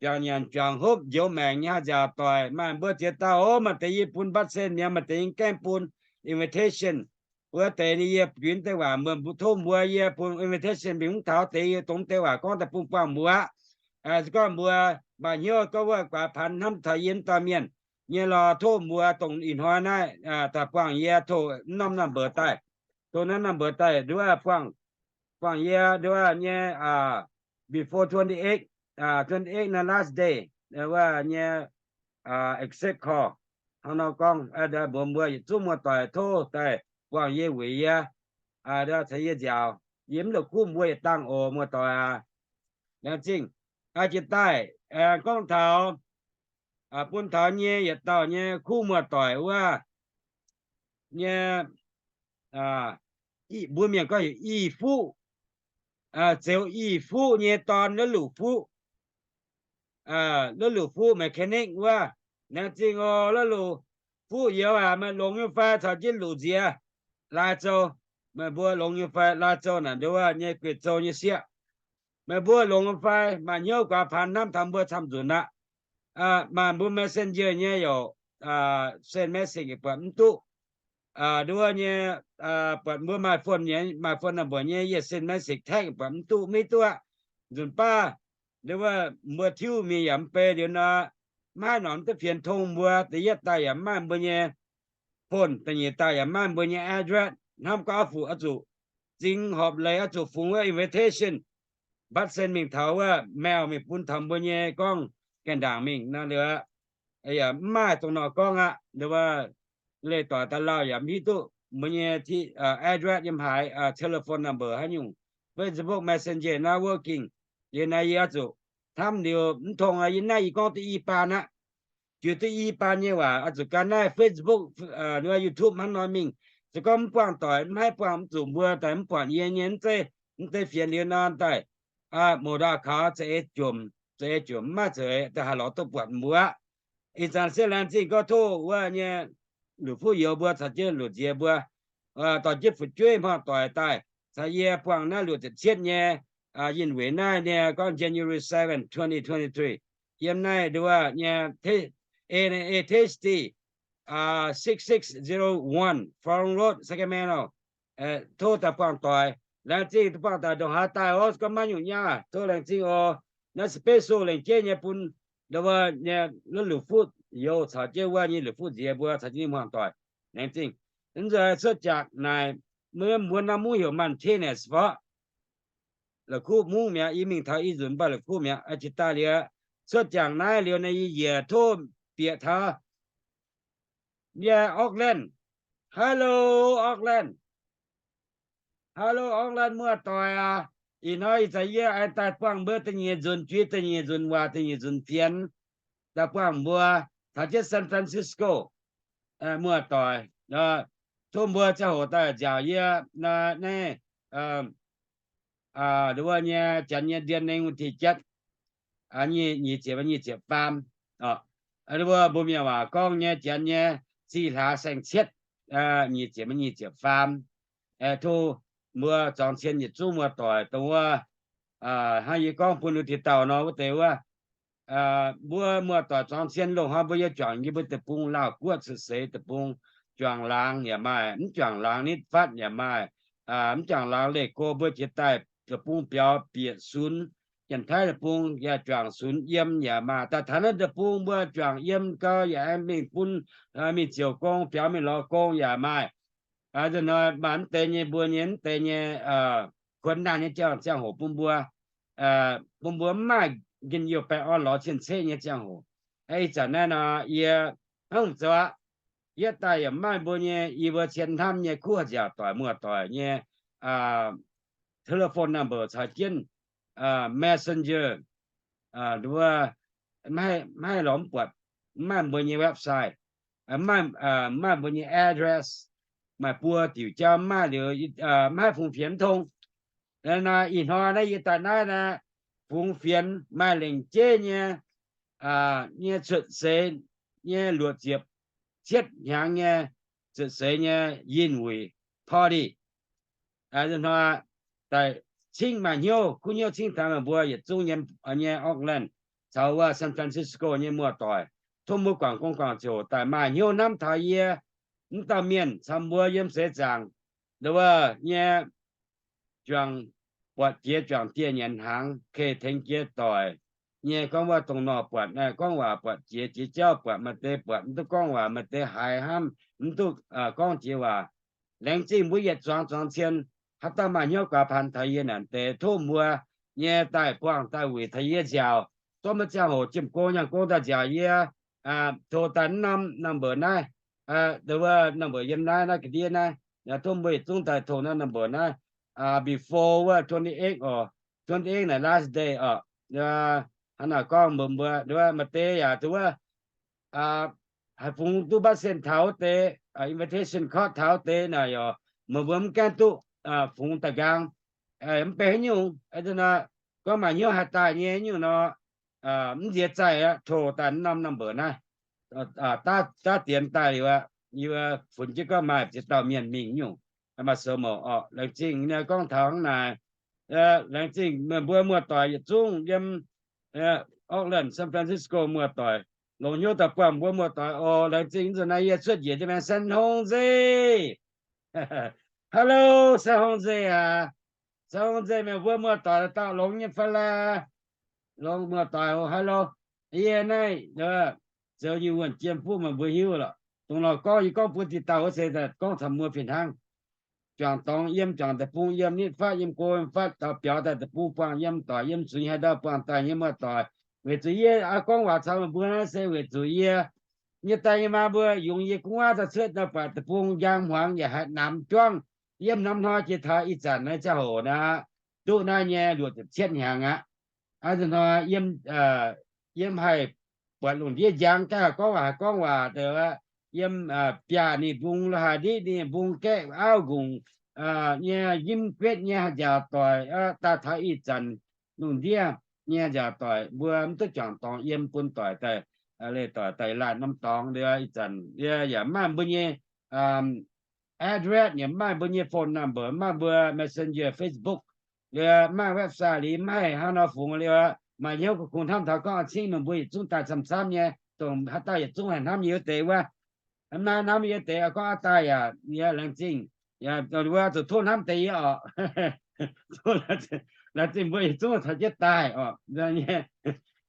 juangc nyanc juangc hopv njoux maengc nyei haih nziaauc doic. Maaih mbuo ziex dauh oc, maaih deix yie bun mbatv sen mi'aqv, maaih deix yie gaengh bun invitation. Wuov deix yie juix deix waac mbuo, tov mbuo, yie bun invitation mingh, mv taux deix yie dongh deix waac gorngv daaih bun buangh mbuo aqv. Se gorngv mbuo maaih hnyouv gorngv wuov guaax paanx hnamv taux yie mv dauh mienh nyei lorh, tov mbuo dongh ih hnoi naaiv daaih buangh yie, tov norm number daaih, tov norm number daaih nduov buangh, buangh yie nduov nyei before twenty eight, twenty eight naaiv last day wuov nyei exit call. Hnangv nor gorngv mbuox mbuo yietc zungv muoz-doic tov daaih buangh yie, weic yie, caux yie nziaauc. Yie mv la'kuqv mbuo yietc dangh oc, muoz-doic aac. Laengz zingh. Jiex daaih gorngv taux bun taux nyei yietc dauh nyei kuv muoz-doic wuov nyei, mbuo mienh gorngv heuc I Fuqv, Zeux I Fuqv nyei dorn, Luv Luv Fuqv, Luv Luv Fuqv mechanic wuov. Laengz zingh oc, Luv Luv Fuqv youz aac, meih longx nyei fai caux jienv Luv Nziex, Lai Châu? Meih mbuo longx nyei fai? Lai Châu naaic nduov nyei Guei Zou nyei sieqv. Meih mbuo longx nyei fai? Maaih hnyouv guaax paanx hnamv taux mbuo camv nzunc aqv. Maaih mbuo messenger nyei youc send message buatc mv duqv. Nduov nyei, buatc mbuo maaih phone nyei, maaih phone number nyei, yie send message text buatc mv duqv, mv hiuv duqv aqv. Nzunc baav nduov mbuo tiuv mingh yaac mv bei liuz nor, mv haih norm duqv fienx tong mbuo. Da'yietv daaih yaac mv maaih mbuo nyei phone, da'nyeic daaih yaac mv maaih mbuo nyei address. Hnamv gorngv oix zuqc zingx horpc leiz, oix zuqc fungx wuov invitation, mbatv sen mingh taux wuov mail mingh bun taux mbuo nyei gorngv gaengh ndaangc mingh nor liuz, yaac mv maaih dongh nor gorngv aqv. Nduov leiz-doic daaih lauh yaac mv hiuv duqv mbuo nyei address yiem haaix, telephone number haaix nyungc, Facebook Messenger not working. Liuz naaiv yie oix zuqc hnamv liuz mv tong, yie naaiv yie gorngv duqv i baan aqv. Juix duqv i baan nyei waac, oix zuqc gan naaiv Facebook, YouTube hnangv nor mingh. Se gorngv mv buangh doic, mv haih buangh, mv zuqc mbuo daaih mv buatc yie nyei, mv zeiz, mv zeiz fienx liuz nor daaih, mouz dauh kaux za'eix jomc, za'eix jomc, mv maaih za'eix daaih haih lorz duqv buatc mbuo aqv. Ih zanc se laengz zingh gorngv tov wuov nyei Luv Luv Fuqv youz mbuo caux jienv Luv Nziex mbuo dorh jienv fu'jueiv hmuangx doic daaih caux yie buangh naaiv luoqc ziepc cietv nyei yinh weic naaiv nyei gorngv January seven, twenty twenty-three, yiem naaiv nduov nyei A and A Tasty, six six zero one Forum Road, Sacramento. Tov daaih buangh doic. Laengz zingh daaih buangh doic ndongc haaix daaih oc, se gorngv maiv nyungc nyauv, tov laengz zingh oc. Naaiv special lengc jeiv nyei bun nduov nyei Luv Luv Fuqv youz caux jienv wuov nyei Luv Luv Fuqv Nziex mbuo caux jienv hmuangx doic. Laengz zingh. Nzoih cuotv jangx naaic, mbuo norm mungv heuc Martinez fai la'kuqv mungv mi'aqv. Yie mingh taux i nzunc mv baac la'kuqv mi'aqv. Jiex daaih liuz, cuotv jangx naaiv liuz naaiv yie njiec tov bieqc taux yie Auckland. Hello Auckland. Hello Auckland muoz-doic aac. Ih hnoi ih zanc yie aengx daaih buangh mbuo da'nyeic nzunc juiz, da'nyeic nzunc waac, da'nyeic nzunc fienx, daaih buangh mbuo taux jienv San Francisco muoz-doic. Tov mbuo ziangh hoc daaih nziaauc yie naaiv, nduov nyei janx nyei ndien nengh wuov deix jatv, nyic ziepc, nyic ziepc faam oc. Mbuo, mbuo mienh waac gorngv nyei, Janx nyei zih hlaax saeng-cietv, nyic ziepc, nyic ziepc faam. Tov mbuo zuangx cien yietc zungv muoz-doic dongh wuov, hnangv yie gorngv bun ninh dauh nor wuov deix wuov, mbuo muoz-doic zuangx cien loz-hnoi mbuo yiem juangc yie mbuo deic-bung, Laauh Guoqv cuotv seix deic-bung, juangc laangz yaac maaih, mv juangc laangz nitv fatv yaac maaih, mv juangc laangz leih go mbuo jiex daaih deic-bung biaux bieqc sunx, Janx-Taiv deic-bung yaac juangc sunx yiem yaac maaih. Daaih taux naaiv deic-bung mbuo juangc yiem gau yaac aengx mingh bun, mingh ziouc gong, biaux mingh lorz gong yaac maaih. Nzunc hnoi maaih mv deix nyei, mbuo nyei mv deix nyei kuonx naanh nyei ziangh, ziangh hoc bun mbuo, bun mbuo mv maaih njien-youh baengh orn lorz cien-ceqv nyei ziangh hoc. Ih zanc naaiv nor yie hnangv zoux aqv. Yietv daaih yaac mv maaih mbuo nyei, yie mbuo cien hnamv nyei kuv nziaauc doic muoz-doic nyei telephone number caux jienv messenger, mv haih lorz mv buatc, mv maaih mbuo nyei website, mv maaih mbuo nyei address, maaih buo diuc jauv mv maaih liuz, mv haih fungx fienx mv tong. Ih hnoi naaiv yie daaih naaiv naaiv, fungx fienx maaih lengc jeiv nyei, nyei cuotv seix nyei luoqc ziepc cietv hnyangx nyei cuotv seix nyei yinh wuic party. Ih hnoi daaih cingv maaih hnyouv, kuv hnyouv cingv taux meih mbuo yietc zungv yiem nyei Oakland caux wuov San Francisco nyei muoz-doic, tov mbuo guangc gong guangc ziouc daaih maaih hnyouv hnamv taux yie, mv dauh mienh caux mbuo yiem seix zaangc, wuov nyei juangc buatc jiex juangc dieh nyanc hnaangx, kei tengx jiex doic nyei gorngv wuov dongh nor buatc, gorngv waac buatc jiex, jiex jauv buatc, maaih deix buatc mv duqv gorngv waac, maaih deix haiz hnamv mv duqv gorngv jiex waac. Laengz zingh mbuo yietc zuangx zuangx cien, haaix dauh maaih hnyouv gaax paan taux yie naaic deix, tov mbuo nyei daaih buangh daaih wuic taux yie nziaauc. Zorqv mbuo ziangh hoc jiem gong nyangh gong daaih nziaauc yie, tov daaih norm number naaiv, number yiem naaiv, naaiv ga'ndiev naaiv. Tov mbuo yietc zungv daaih tov naaiv number naaiv, before wuov twenty eight or twenty eight naaic last day oc. Hnangv naaic gorngv mbuox mbuo, maaih deix yaac wuov, haih fungx duqv mbatv sen taux wuov deix, invitation card taux wuov deix naaic, yaac meih mbuo mv gaengh duqv fungx daaih nqaang. Mv benx haaix nyungc, gorngv maaih hnyouv haih daaih nyei nyungc nor, mv nziex zaih aqv, tov daaih norm number naaiv, daav dienx daaih liuz aqv, yie funx jienv gorngv maaih ziex dauh mienh mingh nyungc, maaih sou mouc oc. Laengz zingh gorngv taux hnangv naaic. Laengz zingh meih mbuo muoz-doic yietc zungv yiem Oakland, San Francisco muoz-doic, longc hnyouv daaih buangh mbuo muoz-doic oc. Laengz zingh. Nzunc naaiv yie cuotv njiec jienv maengx San Jose. Hello, San Jose aac. San Jose meih mbuo muoz-doic dauh longx nyei fai laa? Longx muoz-doic oc. Hello. Yie naaiv zoux nyei wuonh jiem fuqv meih mbuo hiuv lorqc. Dongh lorqc gorngv yie gorngv bun zinh dauh wuov se gorngv caux mbuo fih hnangv. Juangc dorngx yiem, juangc deic-bung yiem, nitv fatv yiem go yiem fatv, taux biaux daaih deic-bung buangh yiem, doic yiem zunx haaix ndau buangh daaih nyei muoz-doic. Weic zuqc yie gorngv waac caux meih mbuo naaiv se weic zuqc yie nyei daaih nyei maa mbuo yungz yie gu'nguaaz daaih cuotv nor, buatc deic-bung njang hmuangx yaac haih namx juangv. Yiem norm hnoi jiex taux ih zanc naaiv ziangh hoc naaiv, duqv naaiv nyei luoqc ziepc cietv hnyangx aqv. Hnoi yiem, yiem haih buatc lungh ndiev njang, gaengh haih gorngv waac, haih gorngv waac, yiem biaac ninh mbung lo haaix ndiqv ninh mbung gaeqv auv ngongc nyei, njimv guetv nyei, haih nziaauc doic. Daaih taux ih zanc lungh ndiev nyei nziaauc doic mbuo mv duqv juangc dorngx yiem bun doic daaih, leih doic daaih laanh norm dorngx liuz, ih zanc yaac mv maaih mbuo nyei address, yaac mv maaih mbuo nyei phone number, mv maaih mbuo messenger, Facebook, liuz mv maaih website, liuz mv haih hnangv nor fungx liuz, maaih hnyouv kungx hnamv taux gorngv cingv meih mbuo yietc zungv daaih camv-camv nyei, dongh haaix dauh yietc zungv haih hnamv yie wuov deix wuov. Hnamv naaiv hnamv yie deix gorngv aav daaih yaac yie laengz zingh, yaac wuov zuqc tov hnamv deix yie oc. Laengz zingh mbuo yietc zungv taux jienv daaih oc.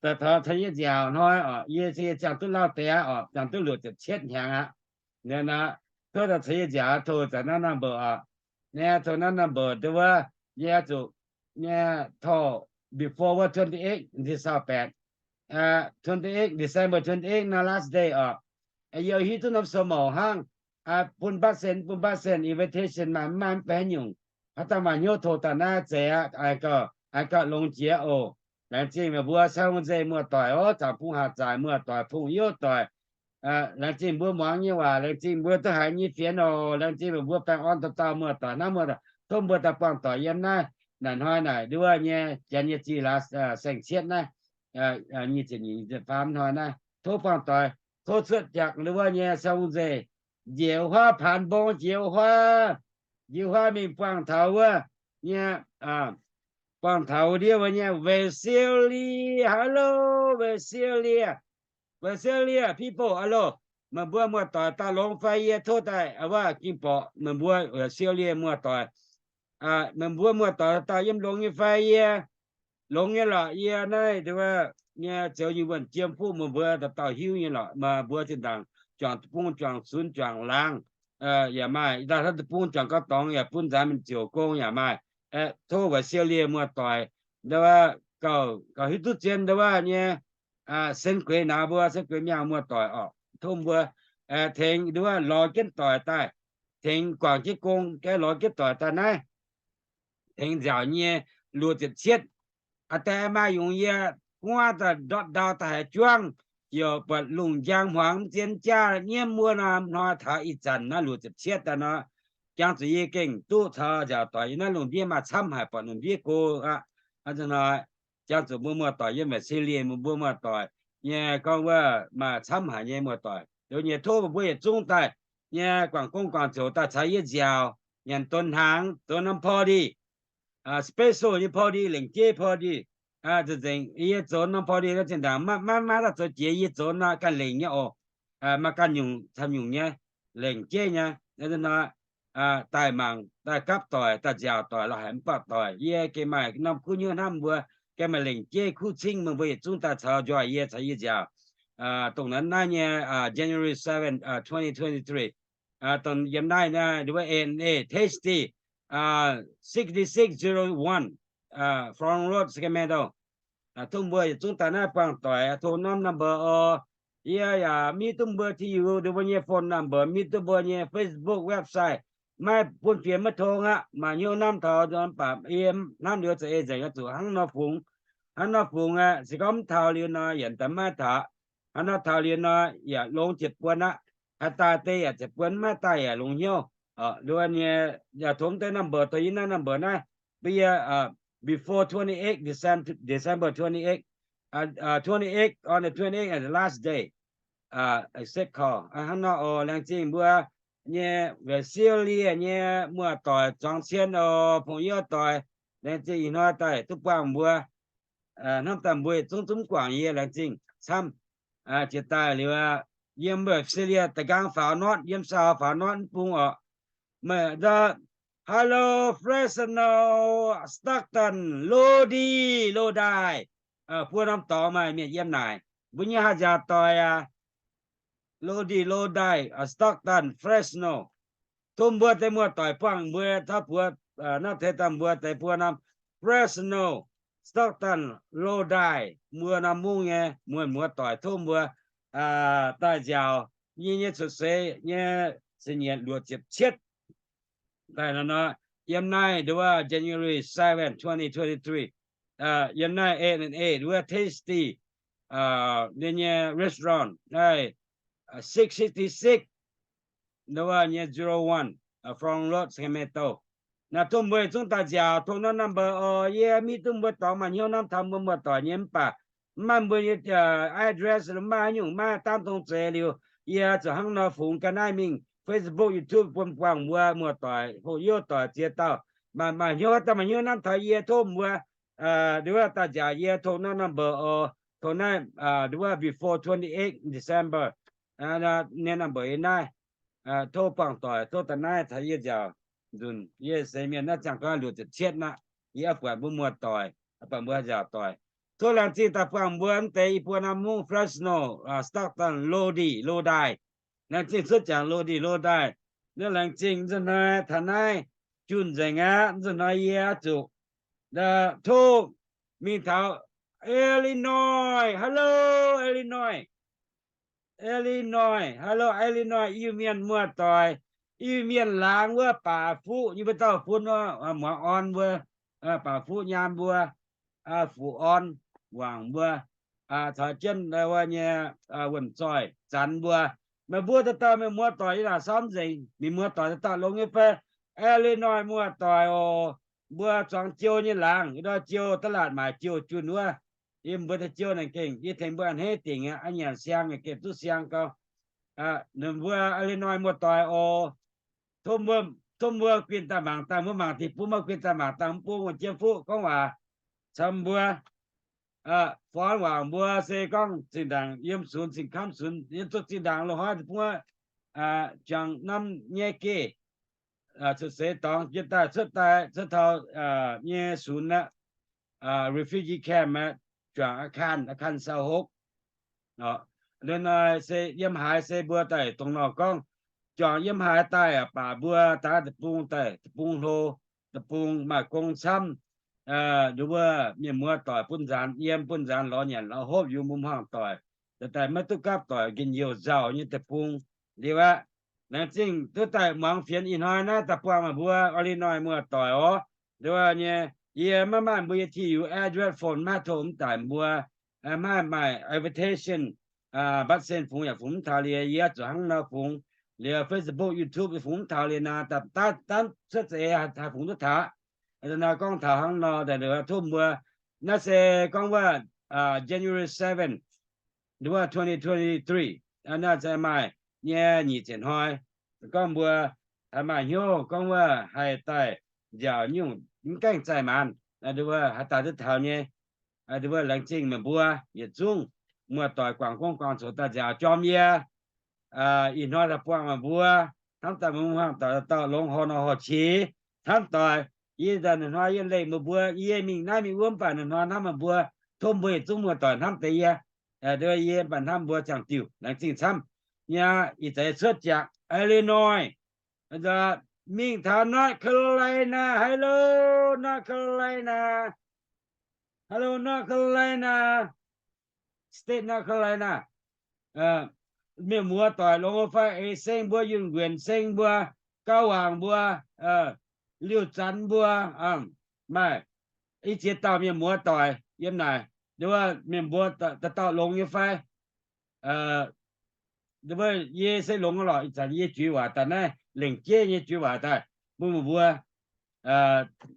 Daaih taux yie nziaauc hnoi oc, yie se yie ziangh duqv lauh deix aqv oc, ziangh duqv luoqc ziepc cietv hnyangx aqv. Tov daaih caux yie nziaauc tov zanc naaiv number oc. Naaiv tov naaiv number deix wuov, yie zuqc naaiv tov before wuov twenty eight, twenty eight December twenty eight naaiv last day oc. Yie hiuv duqv norm sou mouc hnangv, bun mbatv sen, bun mbatv sen invitation maaih mv maaih mv benx haaix nyungc. Haaix dauh maaih hnyouv tov daaih naaiv zeiz aqv, aengx gauh longx jiex oc. Laengz zingh meih mbuo San Jose muoz-doic oc, Zaangc Bung Haatc Zaaic muoz-doic, Pungh Youv doic. Laengz zingh mbuo muangx nyei waac, laengz zingh mbuo duqv haiz nyei fienx oc. Laengz zingh meih mbuo baengh orn dauh dauh muoz-doic naaiv muoz-doic, tov mbuo daaih buangh doic yiem naaiv naaic hnoi naaic nduov nyei janx nyei zih laaix saeng-cietv naaiv, nyic ziepc nyeic, nyic ziepc faam hnoi naaiv. Tov buangh doic, tov cuotv jangx wuov nyei cong-nzengc, njiec huaav paanx mbong, njiec huaav, njiec huaav mingh buangh taux wuov nyei, buangh taux ndiev wuov nyei Visalia. Hello, Visalia. Visalia people, hello. Meih mbuo muoz-doic daaih longx fai? Yie tov daaih wuov ging borqc meih mbuo Visalia muoz-doic. Meih mbuo muoz-doic daaih yiem longx nyei fai? Yie longx nyei lorqc. Yie naaiv nyei zoux nyei wuonh jiem fuqv meih mbuo dauh dauh hiuv nyei lorqc. Meih mbuo zinh ndaangc juangc deic-bung, juangc sunx, juangc laangz yaac maaih, daaih hnangv deic-bung juangc gauh dorngx yaac bun nzaanx mingh ziouc gong yaac maaih. Tov Visalia muoz-doic, ndau wuov gauh hiuv duqv zien ndau wuov nyei, sen gueix naaiv mbuo, sen gueix miangh muoz-doic orqc. Tov mbuo tengx ndau wuov lorz jienv doic daaih, tengx guangc jienv gong, gaeqv lorz jienv doic daaih naaiv, tengx nziaauc nyei luoqc ziepc cietv. Aa, deix maaih yungz yie guaav daaih ndortv ndau daaih haaix juangv, yaac buatc lungh njang hmuangx mv zien jaav nyiemv wuov nor, hnoi taux ih zanc naaiv luoqc ziepc cietv daaih nor, jangx zuqc yie gengh duqv caux nziaauc doic yiem naaiv lungh ndiev maaih camv haic, buatc lungh ndiev go aqv. Hnoi jangx zuqc mbuo muoz-doic yiem Visalia, mbuo muoz-doic nyei gorngv wuov maaih camv haic nyei muoz-doic. Liuz nyei tov mbuo yietc zungv daaih nyei guangc gong guangc zoux daaih caux yie nziaauc nyanc donx hnaangx, zoux norm party, special nyei party, lengc jeiv party. Nzengc yie zoux norm party naaiv zinh ndaangc maiv maaih daaih zoux jiex, yie zoux nor ganh lengc nyei oc. Maaih ganh nyungc camv nyungc nyei, lengc jeiv nyei. Hnoi daaih mangc, daaih gapv doic, daaih nziaauc doic, la'haic mv baac doic. Yie gengh maaih norm kuv hnyouv hnamv mbuo, gengh maaih lengc jeiv kuv cingv meih mbuo yietc zungv daaih caux njoih yie, caux yie nziaauc. Dongh naaiv naaiv nyei January seven, twenty twenty-three, dongh yiem naaiv naaiv wuov A and A Tasty, sixty-six zero one Florence Road, Sacramento. Tov mbuo yietc zungv daaih naaiv buangh doic, tov norm number oc. Yie yaac mv hiuv duqv mbuo ti yux ndau wuov nyei phone number, mv hiuv duqv mbuo nyei Facebook website. Maiv bun fienx maiv tong aqv. Maaih hnyouv hnamv taux mv baac yie hnamv liuz za'eix nzengc oix zuqc hnangv nor fungx. Hnangv nor fungx aqv. Se gorngv mv taux liuz nor, yaac daaih maiv taux. Hnangv nor taux liuz nor, yaac longx ziepc buonc aqv. Haih daaih deix yaac ziepc buonc, maiv daaih yaac longx hnyouv. Liuz nyei, yaac tov deix number, tov yie naaiv number naaiv, before twenty-eight December, twenty-eight, twenty-eight, on the twenty-eight at the last day, accept call. Hnangv nor oc. Laengz zingh mbuo nyei Visalia nyei muoz-doic zuangx cien oc, pong youv doic. Laengz zingh ih hnoi daaih duqv buangh mbuo. Hnamv daaih mbuo yietc zungv zungv guangc yie, laengz zingh camv. Jiex daaih liuz, yiem Visalia da'nqaang faaux nortv, yiem South faaux nortv mv bung oc. Meih ndau, hello Fresno, Stockton, Lodi, Lodi. Buo norm dorngx maaih mienh yiem naaic. Mbuo nyei haih nziaauc doic aqv. Lodi, Lodi, Stockton, Fresno. Tov mbuo deix muoz-doic buangh mbuo taux buoz, naaiv tengx daaih mbuo deix buo norm Fresno, Stockton, Lodi, mbuo norm mungv nyei muoz-doic, tov mbuo daaih nziaauc yie nyei cuotv seix nyei cin-nyienc luoqc ziepc cietv. Daaih nor, yiem naaiv ndau wuov January seven, twenty twenty-three, yiem naaiv A and A ndau wuov Tasty, ninh nyei restaurant naaiv, six sixty-six, ndau wuov nyei zero one, Florence Road, Sacramento. Naaiv tov mbuo zungv daaih nziaauc tong norm number oc. Yie mv hiuv duqv mbuo dorngx maaih hnyouv hnamv taux mbuo muoz-doic nyei mv baac mv maaih mbuo nyei address, mv maaih haaix nyungc, maiv daan dongh zeiz liuz, yie zuqc hnangv nor fungx ga'naaiv mingh Facebook, YouTube bun buangh mbuo muoz-doic, houh youv doic ziex dauh maaih hnyouv, haaix dauh maaih hnyouv hnamv taux yie tov mbuo ndau wuov daaih nziaauc yie tong norm number oc. Tong naaiv ndau wuov before twenty-eight December nyei number yiem naaiv. Tov buangh doic, tov daaih naaiv caux yie nziaauc nzunc. Yie seix mienh naaiv ziangh gau luoqc ziepc cietv aqv. Yie oix buatc mbuo muoz-doic, buatc mbuo nziaauc doic. Tov laengz zingh daaih buangh mbuo mv deix i buo norm mungv Fresno, Stockton, Lodi, Lodi. Laengz zingh cuotv jangx Lodi, Lodi. Naaiv laengz zingh nzunc hnoi taux naaiv junh nzengc aqv. Nzunc hnoi yie zuqc tov mingh taux Illinois. Hello Illinois. Illinois, hello Illinois, Iu-Mienh muoz-doic, Iu-Mienh laangz wuov baac fuqv nyei mbuo dauh fun muangx orn mbuo, baac fuqv nyaam mbuo, fuqv orn wangc mbuo, caux jienv wuov nyei wuonh zoih zanx mbuo. Meih mbuo dauh dauh mienh muoz-doic yie laangc samv nzengc, mienh muoz-doic dauh dauh longx nyei fai? Illinois muoz-doic oc, mbuo zuangx jiou nyei laangz, ndau jiou da'laatc maaic jiou junh wuov. Yie mbuo daaih jiouv naaic gengh, yie tengx mbuo a'hneiv dingc aqv, a'nyanc siang, gengh duqv siang gau. Ninh mbuo Illinois muoz-doic oc, tov mbuo, tov mbuo guinh daaih mangc daaih, mbuo mangc deic-bung, mbuo guinh daaih mangc daaih, mv bung wuov jienv fuqv gorngv waac caux mbuo, forn waac mbuo se gorngv zinh ndaangc yiem sunx, zinh kamv sunx, yiem zuqc zinh ndaangc loz-hnoi deic-bung, juangc norm nyei geh, cuotv seix dorngx jiex daaih cuotv daaih cuotv taux nyei sunx aqv, refugee camp aqv, juangc อาคาร อาคารซาวหก. Liuz naaic se yiem haaix se mbuo daaih dongh nor gorngv, juangc yiem haaix daaih baac mbuo daaih deic-bung daaih, deic-bung hlo, deic-bung maaih gong camv, nduov wuov mienh muoz-doic bun nzaanx yiem, bun nzaanx lorz nyanc lorz hopv yungz mbuo hmuangv doic, daaih daaih maiv duqv gapv doic, njien-youh nzauh nyei deic-bung. Liuz aqv, laengz zingh duqv daaih muangx fienx ih hnoi naaiv daaih buangh meih mbuo Illinois muoz-doic oc. Nduov wuov nyei, yie maiv maaih mbuo nyei T U address phone, maiv tov mv daic mbuo, maiv maaih invitation, mbatv sen fungx yaac fungx mv taux liuz, yie zuqc hnangv nor fungx liuz Facebook, YouTube fungx mv taux liuz naaic, daaih cuotv za'eix haih fungx duqv taux. Nor gorngv taux hnangv nor, tov mbuo, naaiv se gorngv wuov January seven, nduov wuov twenty twenty-three, naaiv se maaih nyei nyic ziepc hnoi. Gorngv mbuo haih maaih hnyouv gorngv wuov haih daaih nziaauc nyungc mv gaengh zaih maanz, nduov wuov haih daaih duqv taux nyei. Nduov wuov laengz zingh meih mbuo yietc zungv muoz-doic guangc gong guangc zoux daaih nziaauc jorm yie. Ih hnoi daaih buangh meih mbuo hnamv daaih mbuo hmuangv doic dauh longx horh nor horh qiex, hnamv doic. Yie daaih ninh hnoi yie leih meih mbuo, yie mingh naaiv mingh wuov mv baac ninh hnoi hnamv meih mbuo. Tov mbuo yietc zungv muoz-doic hnamv deix yie. Nduov yie mv baac hnamv mbuo ziangh diuh, laengz zingh camv. Yie ih zanc cuotv jangx Illinois, mingh taux North Carolina. Hello, North Carolina. Hello, North Carolina. State North Carolina. Mienh muoz-doic longx fai? Eix Seng mbuo, Yunh Nguyenc Seng mbuo, Gauv Waangc mbuo, Liuh Zanx mbuo, maaih i ziex dauh mienh muoz-doic yiem naaic. Nduov wuov mienh mbuo dauh dauh longx nyei fai? Nduov, yie se longx lorqc. Ih zanc yie juix waac daaih naaiv, lengc jeiv nyei juix waac daaih bun meih mbuo.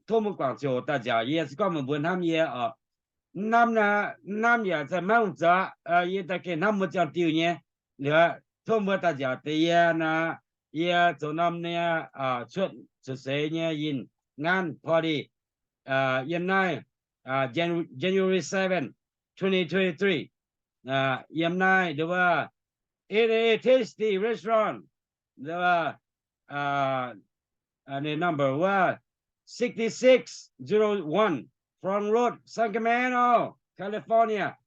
Tov mbuo guangc ziouc daaih nziaauc yie, se gorngv meih mbuo hnamv yie oc. Mv hnamv naaic, mv hnamv yaac maiv hungh zoux. Yie daaih gengh hnamv mbuo ziangh diuh nyei. Liuz, tov mbuo daaih nziaauc deix yie naaic. Yie zoux norm nyei cuotv cuotv seix nyei yinh nganv party yiem naaiv, January seven, twenty twenty-three. Yiem naaiv nduov wuov N A Tasty Restaurant, nduov wuov, ninh number wuov sixty-six zero one Front Road, Sacramento, California.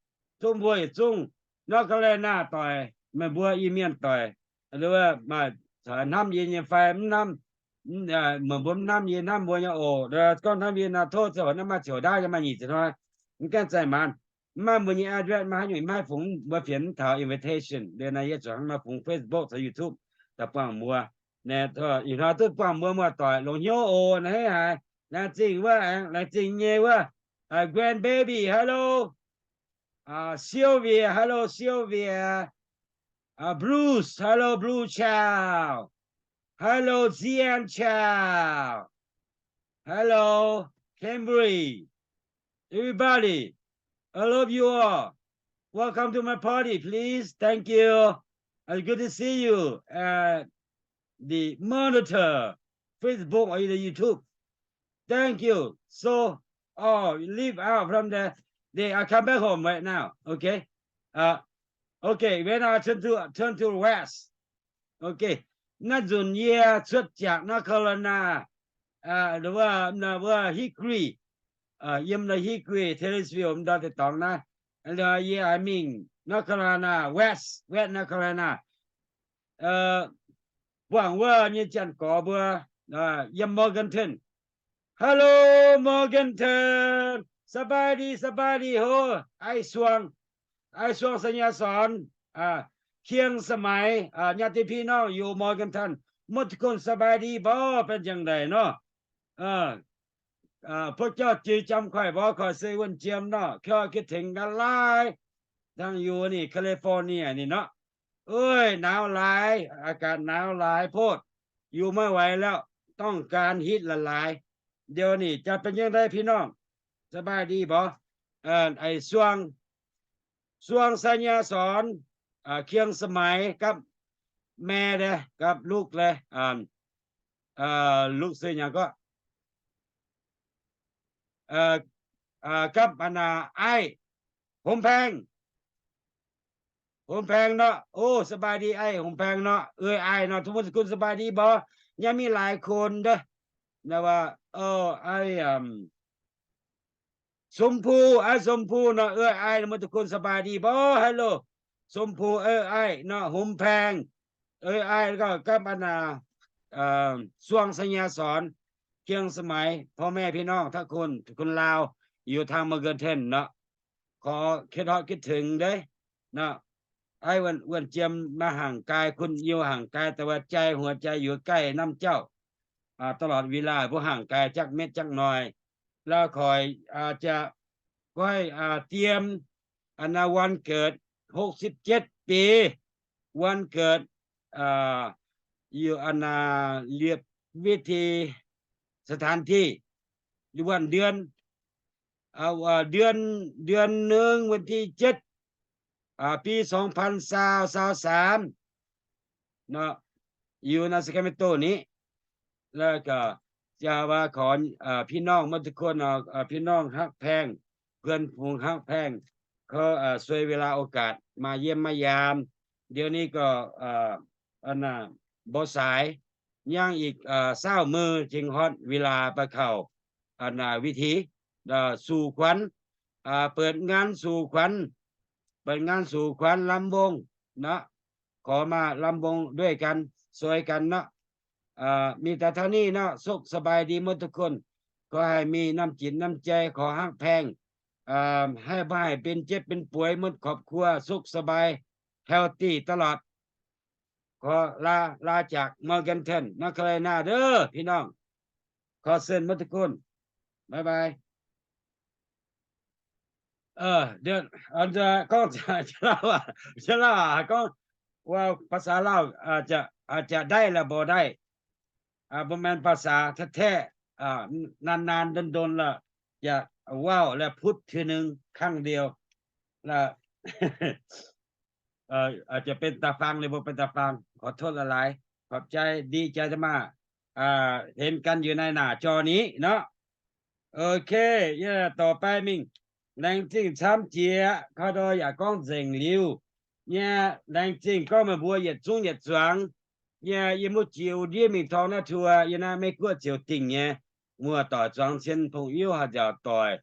Tov mbuo yietc zungv North Carolina doic, meih mbuo Iu-Mienh doic, nduov wuov maaih hnamv yie nyei fai mv hnamv, meih mbuo mv hnamv yie, hnamv mbuo nyei oc. Gorngv hnamv yie nor, tov ziouc naaiv maaih ziouc ndaauv, yie maaih nyic ziepc hnoi, mv gaengh zaih maanz. Mv maaih mbuo nyei address, maiv haih nyungc, maiv haih fungx mbuo fienx taux invitation. Liuz naaiv yie zuqc hnangv nor fungx Facebook caux YouTube daaih buangh mbuo. Ih hnoi duqv buangh mbuo muoz-doic longx hnyouv oc. Naaiv haiz laengz zingh wuov, aengx laengz zingh nyei wuov, grandbaby, hello. Sylvia, hello Sylvia. Bruce, hello Blue Child. Hello Zian Child. Hello Cambry. Everybody, I love you all. Welcome to my party, please. Thank you. It's good to see you at the monitor, Facebook or in the YouTube. Thank you. So, oh, leave out from the, they, I come back home right now. Okay. Uh, okay. When I turn to turn to west, okay. Naaiv nzunc yie cuotv jangx North Carolina, wuov, wuov Hickory, yiem naaiv Hickory, Taylorsville, m'ndorm deic-dorngx naaiv. Yie aengx mingh North Carolina, West, West North Carolina. Buangh wuov nyei janx-gorx mbuo yiem Morganton. Hello Morganton, สบายดี สบายดี โห ไอ้สวง ไอ้สวง สัญญาสอน เคียงสมัย ญาติพี่น้องอยู่ Morganton หมดทุกคน สบายดีบ่ เป็นจั่งใดเนาะ พวกเจ้าจือจำข้อยบ่ ข้อยซื่ออ้วนเจียมเนาะ ข้อยคิดถึงกันหลาย ทั้งอยู่นี่ California นี่เนาะ เอ้ย หนาวหลาย อากาศหนาวหลายโพด อยู่ไม่ไหวแล้ว ต้องการฮีทหลายๆ เดี๋ยวนี้จะเป็นจั่งใดพี่น้อง สบายดีบ่ suang, suang ไสยสอน เคียงสมัย gapv mae le, gapv lukv le, lukv se nyanc gorqv, gapv a'naaic, Hom Paeng, Hom Paeng nor. O, สบายดี Aiv Hom Paeng nor. Ei, Aiv nor, ทุกคนสบายดีบ่? ยังมีหลายคนเด้อ Sum Pu, Aiv Sum Pu nor. Ei, Aiv nor, ทุกคนสบายดีบ่? Hello, Sum Pu, ei, Aiv nor, Hom Paeng, ei, Aiv, แล้วก็ gapv a'naaic, suang ไสยสอน เคียงสมัย พ่อแม่พี่น้อง ทุกคน คนลาว อยู่ทางเมืองเกินเทินเนาะ ขอคิดฮอดคิดถึงเด้อเนาะ Aiv Wuonh Jiem มาห่างไกล คุณอยู่ห่างไกล แต่ว่าใจ หัวใจอยู่ใกล้นำเจ้า ตลอดเวลา บ่ห่างไกลจักเม็ดจักหน่อย แล้วข้อยจะ ข้อยเตรียม อันนาวันเกิด หกสิบเจ็ดปี วันเกิด อยู่อันนาเรียบวิธี สถานที่ หรือวันเดือน เอาเอ่อเดือนเดือนหนึ่งวันที่เจ็ด อ่า ปีสองพันซาว ซาวสาม เนาะ อยู่ในซาคราเมนโตนี้ แล้วก็จะว่าขอ เอ่อ พี่น้องหมดทุกคนเนาะ เอ่อ พี่น้องฮักแพง เพื่อนฝูงฮักแพง เขา เอ่อ ช่วยเวลาโอกาสมาเยี่ยมมายาม เดี๋ยวนี้ก็ เอ่อ อันน่ะ บ่สาย ยังอีก เอ่อ ซาวมื้อจึงฮอดเวลาไปเข้า อันน่ะ วิธี เอ่อ สู่ขวัญ อ่า เปิดงานสู่ขวัญ เปิดงานสู่ขวัญลำวงเนาะ ขอมาลำวงด้วยกัน ช่วยกันเนาะ เอ่อ มีแต่เท่านี้เนาะ สุขสบายดีหมดทุกคน ขอให้มีน้ำจิตน้ำใจ ขอฮักแพง เอ่อ ให้บ่ให้เป็นเจ็บเป็นป่วยหมดครอบครัว สุขสบาย healthy ตลอด ขอลา ลาจาก Morganton North Carolina เด้อพี่น้อง ขอเชิญหมดทุกคน บ๊ายบาย เออ เดี๋ยว อันจะ ก็จะ จะเล่าอ่ะ จะเล่าอ่ะ ก็ว่าภาษาลาวอาจจะ อาจจะได้และบ่ได้ อ่า บ่แม่นภาษาแท้ๆ อ่า นานๆ ดนๆ ละ จะเว้าและพูดเทื่อหนึ่ง ครั้งเดียว และ เอ่อ อาจจะเป็นตาฟังหรือบ่เป็นตาฟัง ขอโทษหลายๆ ขอบใจ ดีใจที่มา อ่า เห็นกันอยู่ในหน้าจอนี้เนาะ โอเค เย่ ต่อไป mingh laengz zingh camv jiex, koi doi yaac gorngv nzengc liuz nyei. Laengz zingh gorngv meih mbuo yietc zungv yietc zuangx nyei. Yie mbuo jiex ndiev mingh torngv naaiv tuo, yie naaiv Meiv Guoqv ziouc dingh nyei. Muoz-doic zuangx cien pong-iuv haaix nziaauc doic,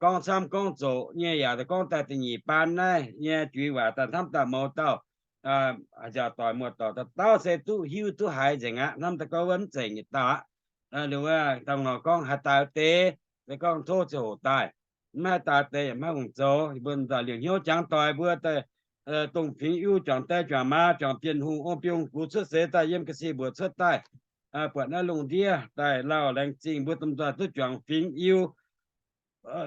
gorngv camv gorngv zoqc nyei yaac gorngv daaih da'nyeic baan naaiv nyei juiz waac daaih hnamv daaih mouz dauh, haaix nziaauc doic muoz-doic dauh dauh se duqv hiuv duqv haiz nzengc aqv. Hnamv daaih gorngv wuov mv zeiz yietc dauh aqv. Liuz wuov dangh nor gorngv haaix dauh deix, se gorngv tov ziouc hoqc daaih. Mv haih dauh deix yaac maiv hungh zoux. Mbuo daaih liouc hnyouv jangx doic mbuo daaih, dongh fingx Iu juangc die juangc maa juangc Bienh Hungh, ong biouv hungh gux cuotv seix daaih yiem ga'sie mbuoqc cuotv daaih, buatc naaiv lungh ndiev daaih lauh laengz zingh mbuo domh nzoih duqv juangc fingx Iu.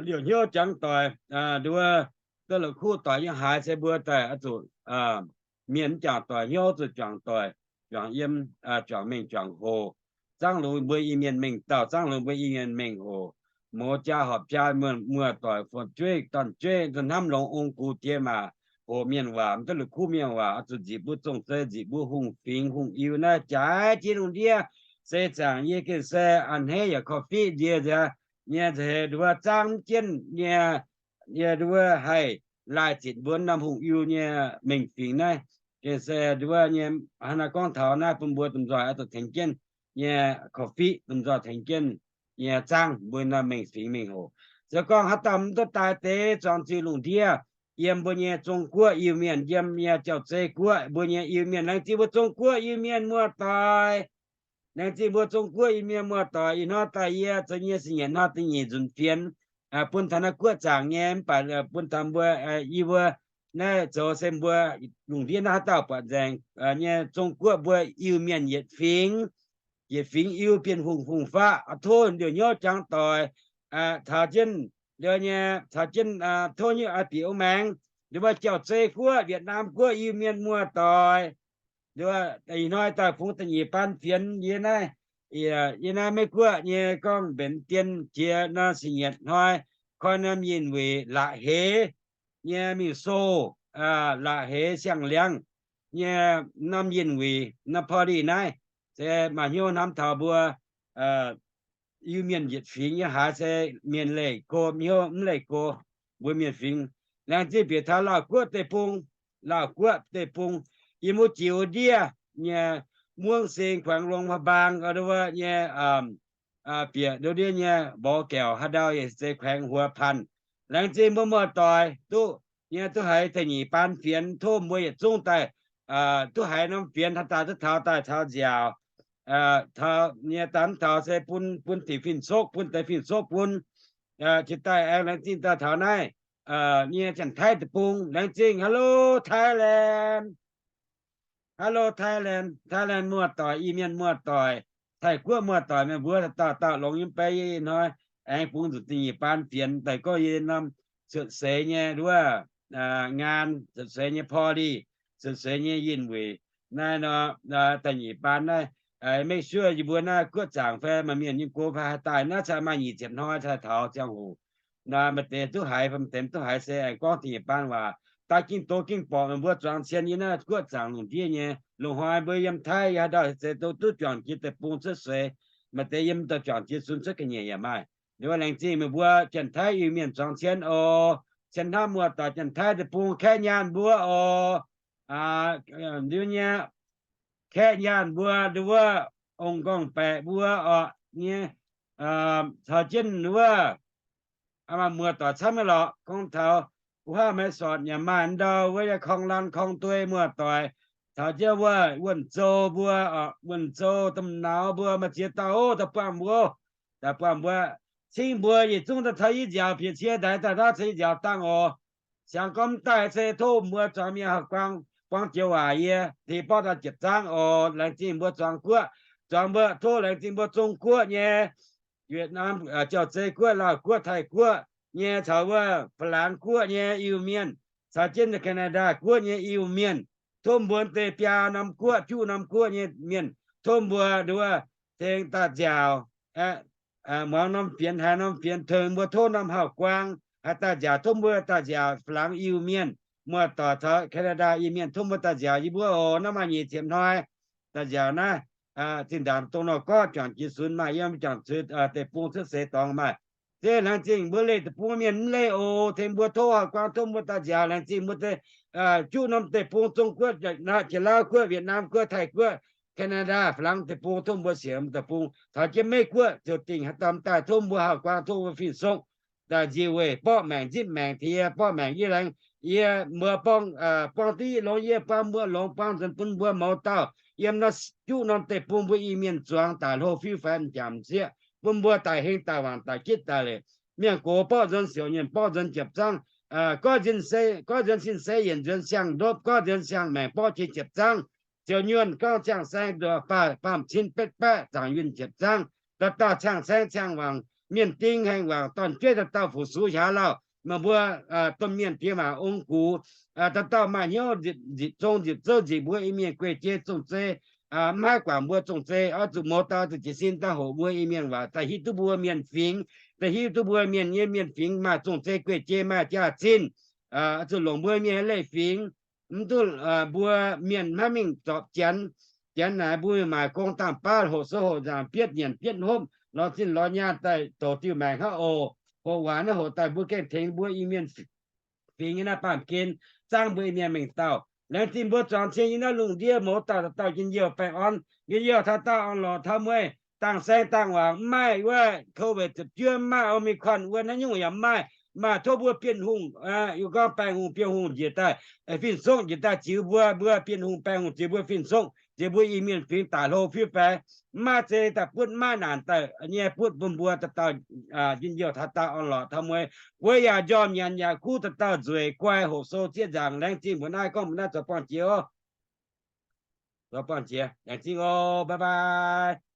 Liouc hnyouv jangx doic, nduov, duqv la'kuqv doic yiem haaix se mbuo daaih oix zuqc mienh mv jangx doic hnyouv zuqc juangc doic, juangc yiem, juangc mengh juangc hoc. Zaangv longx mbuo Iu-Mienh mengh dauh, zaangv longx mbuo Iu-Mienh mengh hoc. Mouz jaa horpc jaa, muoz-doic fu'jueiv dorn-jueiv, hnamv longx ong-gux diex maac, hoqc mienh waac, mv duqv la'kuqv mienh waac, oix zuqc nziqc mbuo zong-zei, nziqc mbuo hungh fingx hungh Iu naaiv jaaix jienv lungh ndiev. Se zaangc yie gengh se a'hneiv yaac korv-fiqv ndie nziaaux nyei, nzengc heix nduov zaangv mv jienv nyei, yie nduov haih laaih zitc mbuo norm hungh Iu nyei mengh fingx naaiv. Gengh se nduov nyei, hnangv naaiv gorngv taux naaiv bun mbuo domh nzoih oix zuqc tengx jienv nyei korv-fiqv, domh nzoih tengx jienv nyei zaangv mbuo norm mengh fingx mengh hoc. Se gorngv haaix dauh mv duqv daaih deix zuangx zuiz lungh ndiev, yiem mbuo nyei Zong-Guoqv Iu-Mienh, yiem nyei Jauv-Zei Guoqv mbuo nyei Iu-Mienh, laengz zingh mbuo Zong-Guoqv Iu-Mienh muoz-doic. Laengz zingh mbuo Zong-Guoqv Iu-Mienh muoz-doic. Ih hnoi daaih yie zoux nyei singx nyetc hnoi da'nyeic nzunc fienx, bun taux naaiv guoqv zaangc nyei, mv baac bun taux mbuo, yie mbuo naaiv zoux se mbuo lungh ndiev naaiv haaix dauh buatc nzaengc nyei Zong-Guoqv mbuo Iu-Mienh yietc fingx, yietc fingx Iu, Bienh Hungh, Hungh Faqv, tov liouc hnyouv jangx doic, taux jienv liouh nyei, taux jienv tov nyei aa bieqc wuov maengx, liouh wuov Jauv-Zei Guoqv, Wietc Naam Guoqv Iu-Mienh muoz-doic. Liouh ih hnoi daaih fungx da'nyeic baan fienx yie naaiv, yie naaiv Meiv Guoqv nyei gorngv mbenc dien jiex nor singx nyetc hnoi, koi norm yinh weic la'heix nyei mingh sou, la'heix siang-liangv nyei norm yinh weic norm พอดี naaiv, se maaih hnyouv hnamv taux mbuo Iu-Mienh yietc fingx nyei haaix se mienh leih go, hnyouv mv leih go, mbuo mienh fingx. Laengz zingh bieqc taux Laauh Guoqv deic-bung, Laauh Guoqv deic-bung, yiem wuov jiex wuov ndiev nyei Muangh Sing, แขวงหลวงพระบาง wuov nyei, bieqc nduov ndiev nyei Mborqv Gaeqv haaix ndau, yaac se แขวงหัวพัน. Laengz zingh mbuo muoz-doic duqv nyei duqv haiz da'nyeic baan fienx, tov mbuo yietc zungv daaih duqv haiz norm fienx haaix dauh duqv taux daaih taux nziaauc, taux nyei daaih mv taux se bun, bun deix fin-sokv, bun deix fin-sokv bun. Jiex daaih aengx laengz zingh daaih taux naaiv nyei Janx-Taiv deic-bung, laengz zingh. Hello Thailand, hello Thailand, Thailand muoz-doic, Iu-Mienh muoz-doic, Taiv-Guoqv muoz-doic, meih mbuo dauh dauh longx yiem beiv yie hnoi aengx bungx nzunc da'nyeic baan fienx daaih gorngv yie norm cuotv seix nyei nduov งาน, cuotv seix nyei พอดี, cuotv seix nyei yinh weic naaiv nor, da'nyeic baan naaiv. Make sure yie mbuo naaiv guoqv zaangc fai maaih mienh nyei go fai haaix daaih naaiv cingx maaih nyic ziepc hnoi cingx taux ziangh hoc. Naaiv maaih deix duqv haiz fai maaih deix mv duqv haiz se aengx gorngv da'nyeic baan waac daaih gengh doz gengh borqc meih mbuo zuangx cien yie naaiv guoqv zaangc lungh ndiev nyei. Loz-hnoi mbuo yiem Taiv yie haaix dauh se duqv juangc jiex deic-bung cuotv seix, maaih deix yiem daaih juangc jiex sunx cuotv ga'nyiec yaac maaih. Liuz laengz zingh meih mbuo Janx-Taiv Iu-Mienh zuangx cien oc. Cien hnamv muoz-doic Janx-Taiv deic-bung kaeqv nyaanh mbuo oc. Liuz nyei kaeqv nyaanh mbuo nduov, ong-gorngv-baeqc mbuo oc nyei, caux jienv wuov muoz-doic camv nyei lorqc. Gorngv taux wuov haav maiv sortc yaac maaih ndau wuov yaac korng lan korng duei muoz-doic, caux jienv wuov wuonh zou mbuo, wuonh zou domh nauz mbuo maaih ziex dauh daaih buangh mbuo, daaih buangh mbuo, cingv mbuo yietc zungv daaih caux yie nziaauc piex cie ndaix daaih naaiv caux yie nziaauc dangh oc. Siang gorngv mv daaih se tov mbuo zuangx mienh hauh guang buangv joux waac yie tengx borqv daaih jiepc zangv oc. Laengz zingh mbuo zuangx guoqv, zuangx mbuo, tov laengz zingh mbuo Zong-Guoqv nyei, Yietc Naamh, Jauv-Zei Guoqv, Laauh Guoqv, Taiv Guoqv nyei, caux wuov Faa^laangx Guoqv nyei Iu-Mienh, caux jienv Canada Guoqv nyei Iu-Mienh. Tov mbuo deix biaa norm guoqv, juqv norm guoqv nyei mienh, tov mbuo nduov tengx daaih nziaauc, muangx norm fienx haiz norm fienx tengx mbuo tov norm hauh guang haih daaih nziaauc, tov mbuo daaih nziaauc Faa^laangx Iu-Mienh, muoz-doic caux Canada Iu-Mienh, tov mbuo daaih nziaauc yie mbuo oc. Naaiv maaih nyic ziepc hnoi daaih nziaauc naaiv. Zinh ndaangc dongh nor gorngv juangc jiex sunx maaih, yiem juangc deic-bung cuotv seix dorngx maaih. Se laengz zingh mbuo leih deic-bung mienh mv leih oc, tengx mbuo tov hauh guang, tov mbuo daaih nziaauc. Laengz zingh mbuo deix juqv norm deic-bung, Zong-Guoqv, Jaav^naa, Jaav^laav Guoqv, Wietc^naam Guoqv, Taiv Guoqv, Canada, Faa^laangx deic-bung, tov mbuo sienx deic-bung, caux jienv Meiv Guoqv ziouc dingc haaix dauh m'daaih, tov mbuo hauh guang, tov mbuo fin-songv daaih nzie weih borqv maengc nzipv maengc tiex, borqv maengc yie laengz, yie mbuo buang, buang diqv longx yie buang mbuo longx, buang nzuonx bun mbuo mouz dauh yiem naaiv juqv norm deic-bung mbuo Iu-Mienh zuangx daaih hlo fiuv faix m'jangc m'sieqv, bun mbuo daaih heng daaih wangc daaih gitv daaih leic. Mienh gox borqv nzuonx siouc nyienh borqv nzuonx jiepc zangv, goiv nzuonx sin sei yienc nzuonx siang-ndopv, goiv nzuonx siang-maengc borqv jiex jiepc zangv. Ziouc nyuonh gorngv ciangh saeng nduoqc faah, faam cin betv baeqv zaangc yunh jiepc zangv. Dauh dauh ciangh saeng ciangh wangc, mienh ding haengh wangc, dorn-jueiv dauh dauh fu-sux hiaaux lauh. Meih mbuo domh mienh diex maac ong gux, dauh dauh maaih hnyouv nzipc zong nzipc zouv nzipc mbuo Iu-Mienh gueic jei zong-zei, mv haih guangc mbuo zong-zei. Oix zuqc mouz dauh zuqc jiez sin daaih hoqc mbuo Iu-Mienh waac, daaih hiuv duqv mbuo mienh fingx, daaih hiuv duqv mbuo mienh nyei mienh fingx maaih zong-zei gueic jei maaih jaax-zinh. Zuqc longc mbuo mienh leiz-fingx, mv duqv mbuo mienh maiv mingh zorpc Janx. Janx naaic mbuo maaic gong dangh baav hoqc sou hoqc nzaangc bietv nyanc bietv hopv lorz zinh lorz nyaanh daaih doqc diuh maengc hnangv oc. Hoqc waac naaiv hoqc daaih mbuo gengh tengx mbuo Iu-Mienh fingx nyei naaiv baamh gen, zangv mbuo Iu-Mienh mengh dauh. Laengz zingh mbuo zuangx cien yie naaiv lungh ndiev mouz dauh dauh dauh njien-youh baengh orn, njien-youh taux dauh orn-lorqc taux mueiz, dangh saeng dangh wangc mv maaih wuov Covid ziepc juov, mv maaih Omicron wuov naaiv nyungc yaac mv maaih. Maaih tov mbuo Bienh Hungh, yie gorngv Baengh Hungh, Bienh Hungh njiec daaih, fin-songv njiec daaih ziux mbuo, mbuo Bienh Hungh Baengh Hungh ziux mbuo fin-songv, ziux mbuo Iu-Mienh fingx daaih hlo fiuv faix. Mv maaih zei daaih butv, mv maaih naanc daaih nyei butv bun mbuo dauh dauh njien-youh taux dauh orn-lorqc taux mueiz. Wuov yaac njormh nyanc yaac kuv, dauh dauh nzueic guai hoqc sou zieqv nzaangc. Laengz zingh mbuo naaiv gorngv mbuo naaiv zoux buangh jiex oc. Zoux buangh jiex, laengz zingh oc, bye bye.